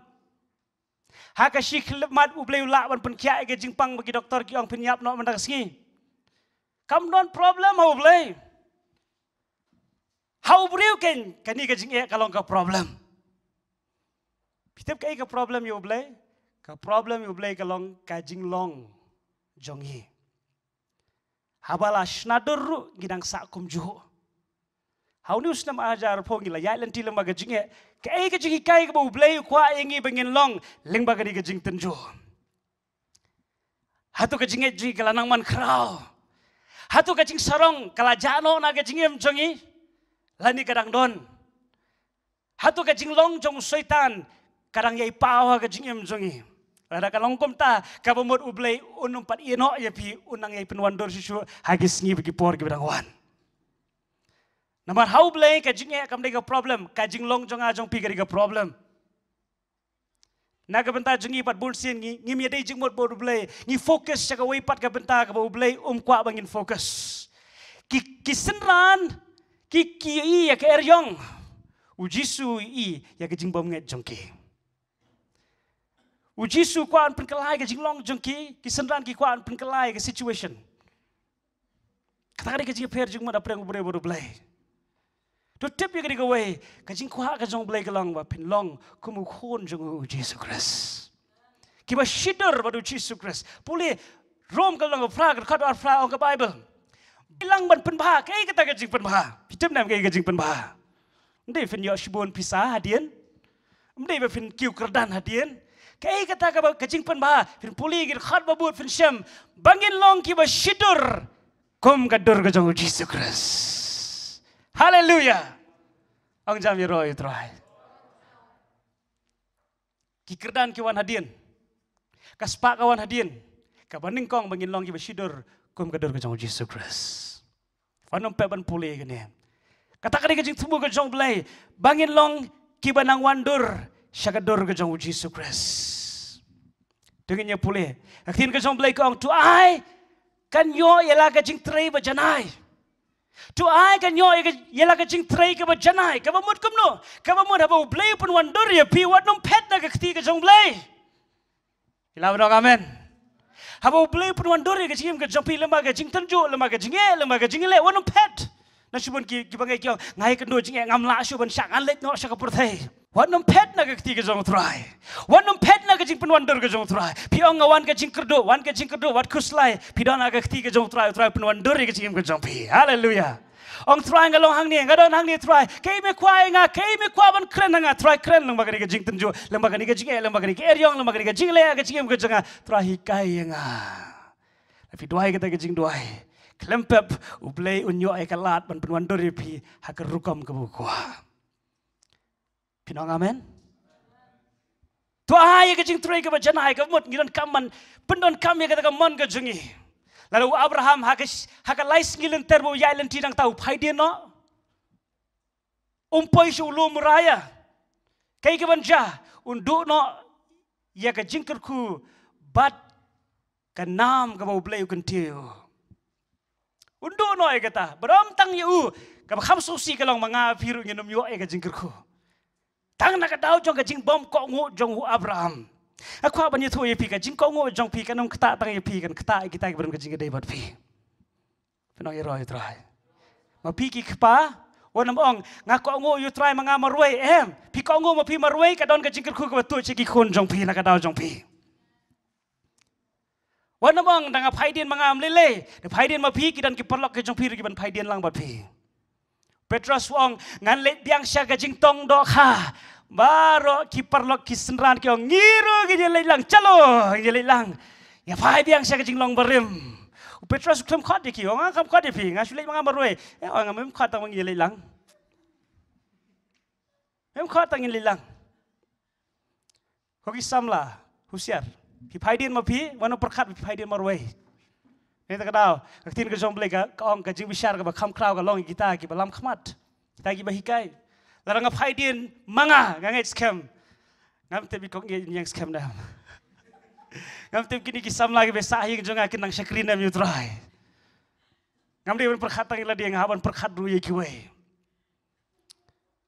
Ha ka shi khyllipmat U Blei u lah ban pynkhiah ïa ka jingpang ba ki doktor ki ong phin ïap noh mynta ka sngi. Kam don problem ha U Blei. Ha u briew keiñ kane ka jingeh ka long ka problem. Phi tip kaei ka problem ïa U Blei? Ka problem ïa U Blei ka long ka jinglong jong ngi. Haba la shna dur ruh ngi dang sah kumjuh. Ha une u snem ar hajar arphew ngi la ïaid lynti lyngba ka jingeh. Kaei ka jinghikai kaba U Blei u kwah ïa ngi ba ngin long lyngba kane ka jingtynjuh? Hato ka jingngeit jong ngi ka la nang man khraw? Hato ka jingsarong ka la jah noh na ka jingim jong ngi? Lane ka dang don? Hato ka jinglong jong u Soitan ka dang ïai paw ha ka jingim jong ngi? Lada ka long kumta, kaba mut U Blei un ym pat ïehnoh ïa phi, un nang ïai pynwandur shuh shuh ha ki sngi bad ki por kiba dang wan. Namar ha U Blei ka jingeh kam dei ka problem, ka jinglong jong nga jong phi ka dei ka problem. Na ka bynta jong ngi pat bun sien ngi, ngim ïadei jingmut bad U Blei, ngi focus sha kawei pat ka bynta kaba U Blei um kwah ba ngin focus. Ki, ki synran ki, ki ïohi ïa ka eriong. U Jisu u ïohi ïa ka jingbymngeit jong ki. U Jisu u kwah ban pynkylla ïa ka jinglong jong ki, ki synran ki kwah ban pynkylla ïa ka situation. Kata ka dei ka jingïapher jingmut hapdeng u briew bad U Blei. To tip ïa kane kawei, ka jingkwah ka jong U Blei ka long ba phin long kum u khun jong u, u Jisu Khrist. Kiba shidur bad u Jisu Khrist. Pule Rom ka lynnong ba phra, ka dkhot ba phra, ong ka Baibl, phi lah ban pynbha. Kaei kata ka jingpynbha? Phi tip ne em kaei ka jingpynbha? Ym dei phin ïoh shibun pisa hadien. Ym dei ba phin kiew kyrdan hadien. Kaei kata kaba ka jingpynbha? Phin pule ki dkhot ba bud phin shem ba ngin long kiba shidur kum ka dur ka jong u Jisu Khrist. Haleluya. Ong jam ïaroh ïa u Trai. Ki kyrdan ki wan hadien. Ka spah ka wan hadien. Kaba nyngkong ba ngin long kiba shidur kum ka dur ka jong u Jisu Khrist. Wat nym pep ban pule kane. Kata ka dei ka jingthmu ka jong U Blei ba ngin long kiba nang wandur sha ka dur ka jong u Jisu Khrist. To ngin ïa pule. Ka ktien ka jong U Blei ka ong, to ai kan ïoh ïa la ka jingtrei ba janai. To ai kan ïoh ïa ka, ïa la ka jingtrei kaba janai. Kaba mut kumno? Kaba mut haba U Blei u pynwandur ïa phi, wat nym phet na ka kti ka jong U Blei. Phi lah ban ong amen? Haba U Blei u pynwandur ïa ka jingim ka jong phi, lyngba ka jingtynjuh, lyngba ka jingeh, lyngba ka jingeh, wat nym phet. Na shibun ki, kiba ngi ki ong, nga ïakynduh jingeh, ngam lah shuh ban shah, ngan leit noh sha ka pyrthei. Wat nym phet na ka kti ka jong u Trai. Wat nym phet na ka jingpynwandur ka jong u Trai. Phi ong nga wan ka jingkyrduh, wan ka jingkyrduh, wat khuslai. Phi don ha ka kti ka jong u Trai, u Trai u pynwandur ïa ka jingim ka jong phi. Haleluya. Ong Trai nga long hangne, nga don hangne Trai. Kaei me kwah ïa nga, kaei me kwah ban kren ha nga Trai, kren lyngba kane ka jingtynjuh, lyngba kane ka jingeh, lyngba kane ka eriong, lyngba kane ka jingleh, ka jingim ka jong nga. Trai hikai ïa nga. Lada phi duwai kata ka jingduwai, khlem pep U Blei un ïoh ïa ka lad ban pynwandur ïa phi ha ka rukom kaba u kwah. Phin ong amen? To ai ïa ka jingtrei kaba janai, kaba mut ngi donkam ban pyndonkam ïa kata ka mon ka jong ngi. Lada u Abraham ha ka, ha ka lai sngi lynter ba u ïaid lynti nangta u phai dien noh. Um poi sha u lum Moria. Kaei kaban jia? Un duh noh ïa ka jingkyrkhu bad ka nam kaba U Blei u kyntiew. Un duh noh ïa kata. Bad ym tang ïa u, kaba kham sngewsih ka long ma nga phi ruh ngin ym ïoh ïa ka jingkyrkhu. Tang na ka daw jong ka jingbym kohnguh jong u Abraham. Nga kwah ban ïathuh ïa phi, ka jingkohnguh jong phi kan ym ktah tang ïa phi, kan ktah ïa kita kiba don ka jingïadei bad phi. Phin ong ïaroh ïa u Trai. Ma phi ki kpa, wat nym ong nga kohnguh ïa u Trai ma nga marwei, em. Phi kohnguh ma phi marwei, ka don ka jingkyrkhu kaba tuid sha ki khun jong phi na ka daw jong phi. Wat nym ong da nga phai dien ma nga ym lei lei. Da phai dien ma phi, ki don ki paralok ki jong phi ruh kiban phai dien lang bad phi. Petros u ong, ngan leit biang sha ka jingtong dohkha. Baroh ki paralok ki synran ki ong, ngi ruh ngin ïa leit lang, chalo, ngin ïa leit lang. Ïa phai biang sha ka jinglong barim. U Petros u khlem khot ïa ki, u ong, "Nga khlem khot ïa phi, nga shu leit ma nga marwei." Eh, u ong, "Mem khot tang ma ngi leit lang. Mem khot tang ngin leit lang." Ko ki samla, husiar. Phi phai dien ma phi, wat pyrkhat phi phai dien marwei. Nangta ka daw, ka ktien ka jong U Blei ka, ka ong ka jingbishar kaba kham khraw ka long ïa kita kiba lam khmat. Kita kiba hikai. Lada nga phai dien ma nga, nga ngeit skhem. Ngam tip ïa kong ïa ïeng skhem dam. Ngam tip kine ki samla kiba sah ïing jong nga kin nang shakri ne em ïa U Trai. Ngam dei ban pyrkhat tang ïa lade, nga hap ban pyrkhat ruh ïa kiwei.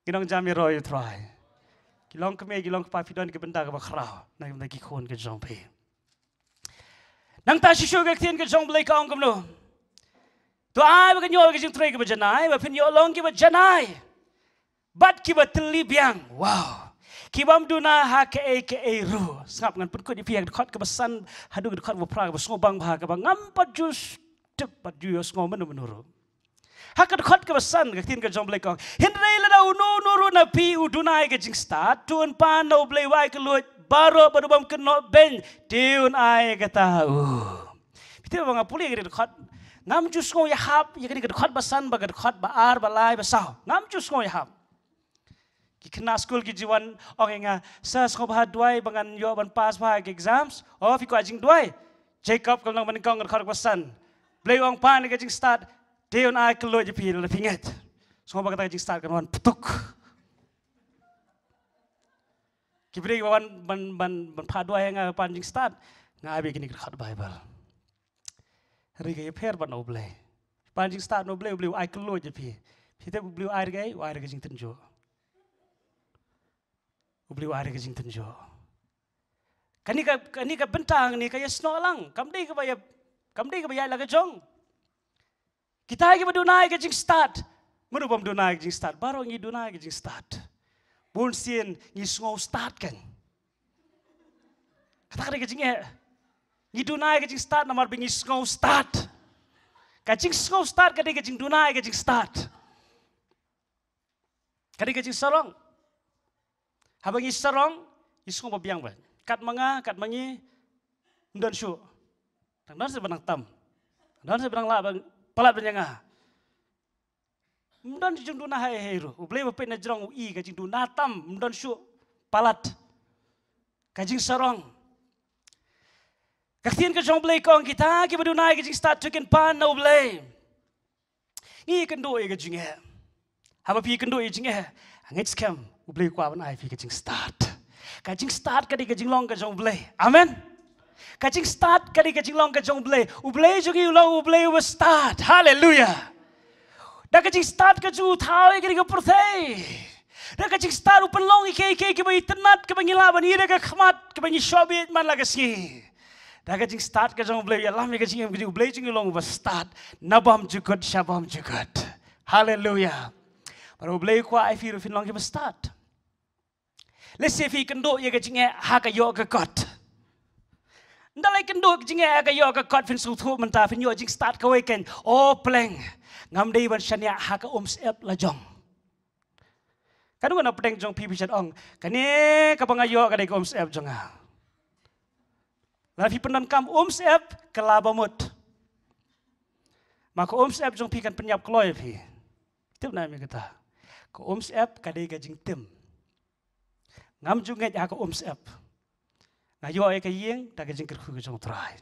Ki nongjam ïaroh ïa U Trai. Ki long kmie, ki long kpa, phi don ki bynta kaba khraw na ki bynta ki khun ki jong phi. Nangta shisha ka ktien ka jong U Blei ka ong kumno? To ai ba kan ïoh ka jingtrei kaba janai, ba phin ïoh long kiba janai bad kiba tylli biang. Wow. Kibym duna ha kaei kaei ruh. Sngap, ngan pynkut ïa phi ha ka dkhot kaba san haduh ka dkhot kaba phra, kaba sngewbang bha, kaba ngam pat ju tip, pat ju ïohsngew mynno mynno ruh. Ha ka dkhot kaba san, ka ktien ka jong U Blei ka ong, "Hynrei lada uno uno ruh na phi u duna ïa ka jingstad, to un pan na U Blei uba ai kylluid baroh bad ubym kynnoh beiñ, te un ai kata ha u." Phi tip, ba nga pule ïa ka dkhot, ngam ju sngew ïahap ïa kane ka dkhot ba san, ba ka dkhot ba ar, ba lai, ba saw. Ngam ju sngew ïahap. Ki khynnah skul ki ju wan ong ïa nga, "Sir, sngewbha duwai ba ngan ïoh ban pass bha ha ki exams." O, phi kwah jingduwai? Jacob ka long ba nyngkong, ka dkhot kaba san. Blei u ong pan ïa ka jingstad, te un ai kylluid ïa phi lada phi ngeit. Sngewbha kata ka jingstad kan wan ptuk. Ki briew ba wan ban, ban, ban phah duwai ïa nga pan jingstad, nga ai beit kine ki dkhot Baibl. Hynrei ka ïapher bad na U Blei. Pan jingstad na U Blei, U Blei u ai kylluid ïa phi. Phi tip U Blei u ai ruh ïa ka, u ai ruh ïa ka jingtynjuh. U Blei u ai ruh ïa ka jingtynjuh. Kane ka, kane ka bynta, kane ka ïasnoh lang. Kam dei kaba ïa, kam dei kaba ïaid la ka jong. Kita kiba duna ïa ka jingstad. Mano bym duna ïa ka jingstad? Baroh ngi duna ïa ka jingstad. Bun sien ngi sngew stad kan. Kata ka dei ka jingeh. Ngi duna ïa ka jingstad namar ba ngi sngew stad. Ka jingsngew stad ka dei ka jingduna ïa ka jingstad. Ka dei ka jingsarong. Haba ngi sarong, ngi sngew ba biang bha. Kat ma nga, kat ma ngi, ym don shuh. Tang don sa ba nang tam. Don sa ba nang lah ba palat ba ïa nga. Ym don jingduna ha ei ei ruh. U Blei ba peit na jrong u i ka jingduna tam, ym don shuh palat. Ka jingsarong. Ka ktien ka jong U Blei ka ong kita kiba duna ïa ka jingstad to kin pan na U Blei. Ngi kynduh ïa ka jingeh. Haba phi kynduh ïa ka jingeh, ngeit skhem U Blei u kwah ban ai phi ka jingstad. Ka jingstad ka dei ka jinglong ka jong U Blei. Amen. Ka jingstad ka dei ka jinglong ka jong U Blei. U Blei jong ngi u long U Blei uba stad. Haleluia. Da ka jingstad ka jong u thaw ïa ka dei ka pyrthei. Da ka jingstad u pynlong ïa kiei kiei kiba itynnat, kiba ngi lah ban ïohi da ka khmat, kiba ngi shoh bieit man la ka sngi. Da ka jingstad ka jong U Blei, ïalam ïa ka jingim ka jong U Blei jong ngi u long uba stad. Na bymjukut sha bymjukut. Haleluia. Bad U Blei u kwah ai phi ruh phin long kiba stad. Lehse phi kynduh ïa ka jingeh ha ka ïoh ka kot. Ynda la kynduh ka jingeh ha ka ïoh ka kot phin sngewthuh mynta phin ïoh jingstad kawei kan. O pleng. Ngam dei ban shaniah ha ka umsyep la jong. Kano kano pdeng jong phi phi shet ong, kane kaba nga ïoh ka dei ka umsyep jong nga. La phi pyndonkam umsyep ka la ba mut. Ma ka umsyep jong phi kan pynïap kloi phi. Tip na mi kata. Ka umsyep ka dei ka jingtim. Ngam ju ngeit ha ka umsyep. Nga ïoh ïa ka ïing da ka jingkyrkhu ka jong U Trai.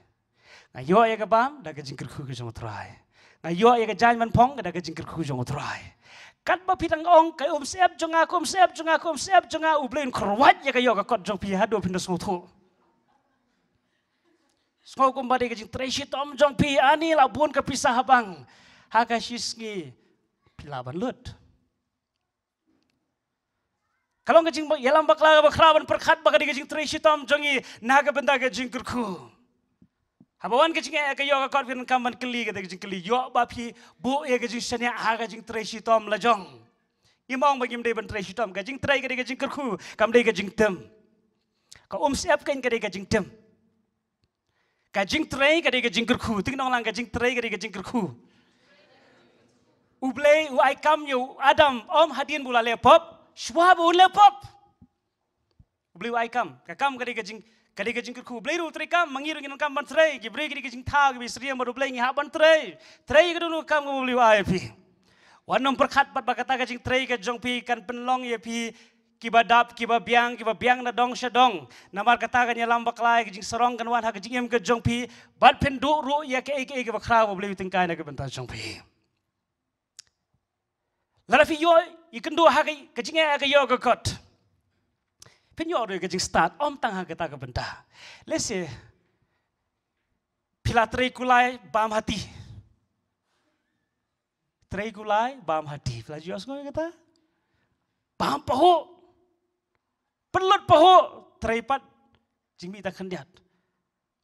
Nga ïoh ïa ka bam da ka jingkyrkhu ka jong U Trai. Nga ïoh ïa ka jaiñ man phong da ka jingkyrkhu jong U Trai. Katba phi dang ong ka umsyep jong nga, ka umsyep jong nga, ka umsyep jong nga, U Blei un kyrwat ïa ka ïoh ka kot jong phi haduh phin da sngewthuh. Sngew kumba dei ka jingtrei shitom jong phi, ani la bun ka pisa ha bank. Ha ka shi sngi phi lah ban lut. Ka long ka jingïalam bakla kaba khraw ban pyrkhat ba ka dei ka jingtrei shitom jong ngi na ka bynta ka jingkyrkhu. Haba wan ka jingeh ka ïoh ka kot phin kam ban kylli kata ka jingkylli, ïoh ba phi buh ïa ka jingshaniah ha ka jingtrei shitom la jong. Ngim ong ba ngim dei ban trei shitom, ka jingtrei ka dei ka jingkyrkhu, kam dei ka jingtim. Ka umsyep kan ka dei ka jingtim. Ka jingtrei ka dei ka jingkyrkhu. Te ngi ong lang, ka jingtrei ka dei ka jingkyrkhu. U Blei u ai kam ïa u Adam, ym hadien ba u la leh pop, shuwa ba un leh pop. U Blei u ai kam. Ka kam ka dei ka jing, Ka dei ka jingkyrkhu Blei ruh u trei kam, ma ngi ruh ngi donkam ban trei, ki briew ki dei ka jingthaw, ki briew syriem bad u Blei ngi hap ban trei. Trei ka dei u kam kaba u Blei u ai ïa phi. Wat nym pyrkhat pat ba kata ka jingtrei ka jong phi kan pynlong ïa phi kiba dap, kiba biang, kiba biang na dong sha dong. Namar kata kan ïalam bakla ïa ka jingsarong kan wan ha ka jingim ka jong phi, bad phin duh ruh ïa kaei kaei kaba khraw ba u Blei u tyngkai na ka bynta jong phi. Lada phi ïoh ïakynduh ha ka, ka jingeh ha ka ïoh ka kot, phin ïoh ruh ïa ka jingstad, ym tang ha kata ka bynta. Lehse phi la trei kulai bam hati. Trei kulai bam hati. Phi la ju ïohsngew ïa kata? Bam pahuh, pynlut pahuh, trei pat jingmih tang khyndiat.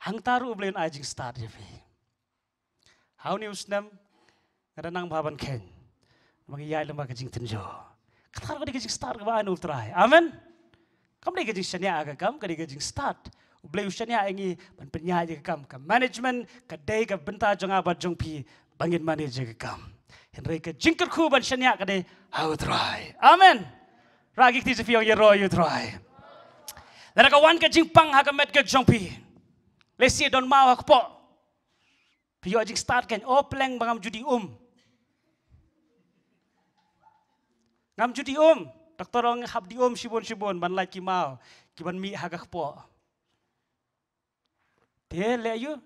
Hangta ruh u Blei un ai jingstad ïa phi. Ha une u snem nga da nang bha ban kheiñ, namar ngi ïaid lyngba ka jingtynjuh. Kata ruh ka dei ka jingstad kaba ai na u Trai. Amen. Kam dei ka jingshaniah ha ka kam, ka dei ka jingstad. U Blei u shaniah ïa ngi ban pynïaid ïa ka kam. Ka management ka dei ka bynta jong nga bad jong phi ba ngin manage ïa ka kam. Hynrei ka jingkyrkhu ban shaniah ka dei ha u Trai. Amen. Rah ki kti jong phi, ong, ïaroh ïa u Trai. Lada ka wan ka jingpang ha ka met ka jong phi, lehse don maw ha kpoh, phi ïoh jingstad kan, o pleng ba ngam ju dih um. Ngam ju dih um. Doktor ong hap dih um shibun shibun ban lait ki maw kiban mih ha ka kpoh. Te leh aïu?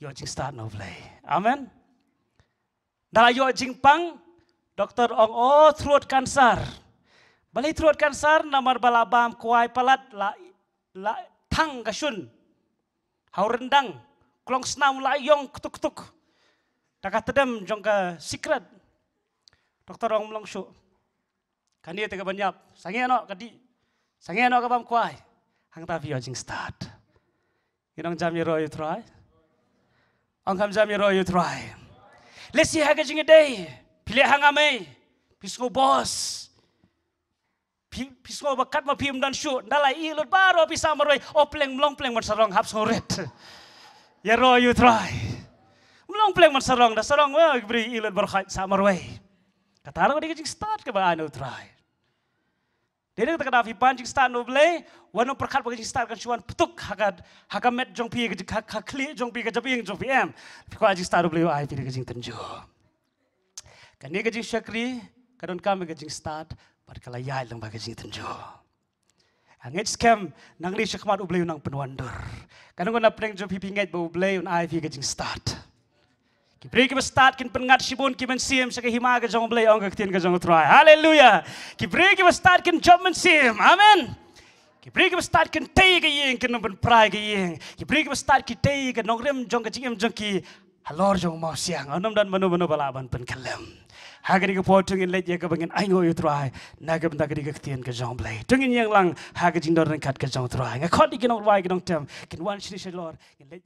Ïoh jingstad na u Blei. Amen. Da la ïoh jingpang, doktor ong, o, throat cancer. Balei throat cancer? Namar ba la bam kwai palat, la, la thang ka shun ha u ryndang, klongsnam la ïong ktuk ktuk da ka tdem jong ka sikret. Doktor ong, ym long shuh. Kane te kaban ïap, sangeh noh ka dih, sangeh noh ka bam kwai. Hangta phi ïoh jingstad. Ngi ong, jam ïaroh ïa u Trai? Ong kham jam ïaroh ïa u Trai. Lehse ha ka jingïadei phi leh ha nga mei, phi sngew bos, phi, phi sngew ba katba phim don shuh, nda la ïeh lut baroh phi sah marwei, o pleng, ym long pleng ban sarong, hap sngew rit. Ïaroh ïa u Trai. Ym long pleng ban sarong, da sarong, o, ki briew ïeh lut baroh, sah marwei. Kata ruh ka dei ka jingstad kaba ai na u Trai. Dei na kata ka daw phi pan jingstad na u Blei, wat nym pyrkhat ba ka jingstad kan shu wan ptuk ha ka, ha ka met jong phi, ha ka, ha ka khlieh jong phi, ka jabieng jong phi, em. Phi kwah jingstad, u Blei u ai phi da ka jingtynjuh. Kane ka jingshakri ka donkam ïa ka jingstad bad ka la ïaid lyngba ka jingtynjuh. Nga ngeit skhem nangne shakhmat u Blei u nang pynwandur. Ka nongwan na pdeng jong phi, phi ngeit ba u Blei un ai phi ka jingstad. Ki briew kiba stad kin pynngat shibun ki mynsiem sha ka hima ka jong u Blei, ong ka ktien ka jong u Trai. Haleluia. Ki briew kiba stad kin jop mynsiem. Amen. Ki briew kiba stad kin tei ka ïing, kin nang pynpra ka ïing. Ki briew kiba stad ki tei ka nongrim jong ka jingim jong ki halor jong u mawsiang. Ym don mano mano ba lah ban pynkhlem. Ha kane ka por to ngin leit ïa kaba ngin ainguh ïa u Trai na ka bynta kane ka ktien ka jong u Blei. To ngin ïeng lang ha ka jingdon ryngkat ka jong u Trai. Nga khot ïa ki nongrwai, ki nongtem kin wan shane shalor. Ngin leit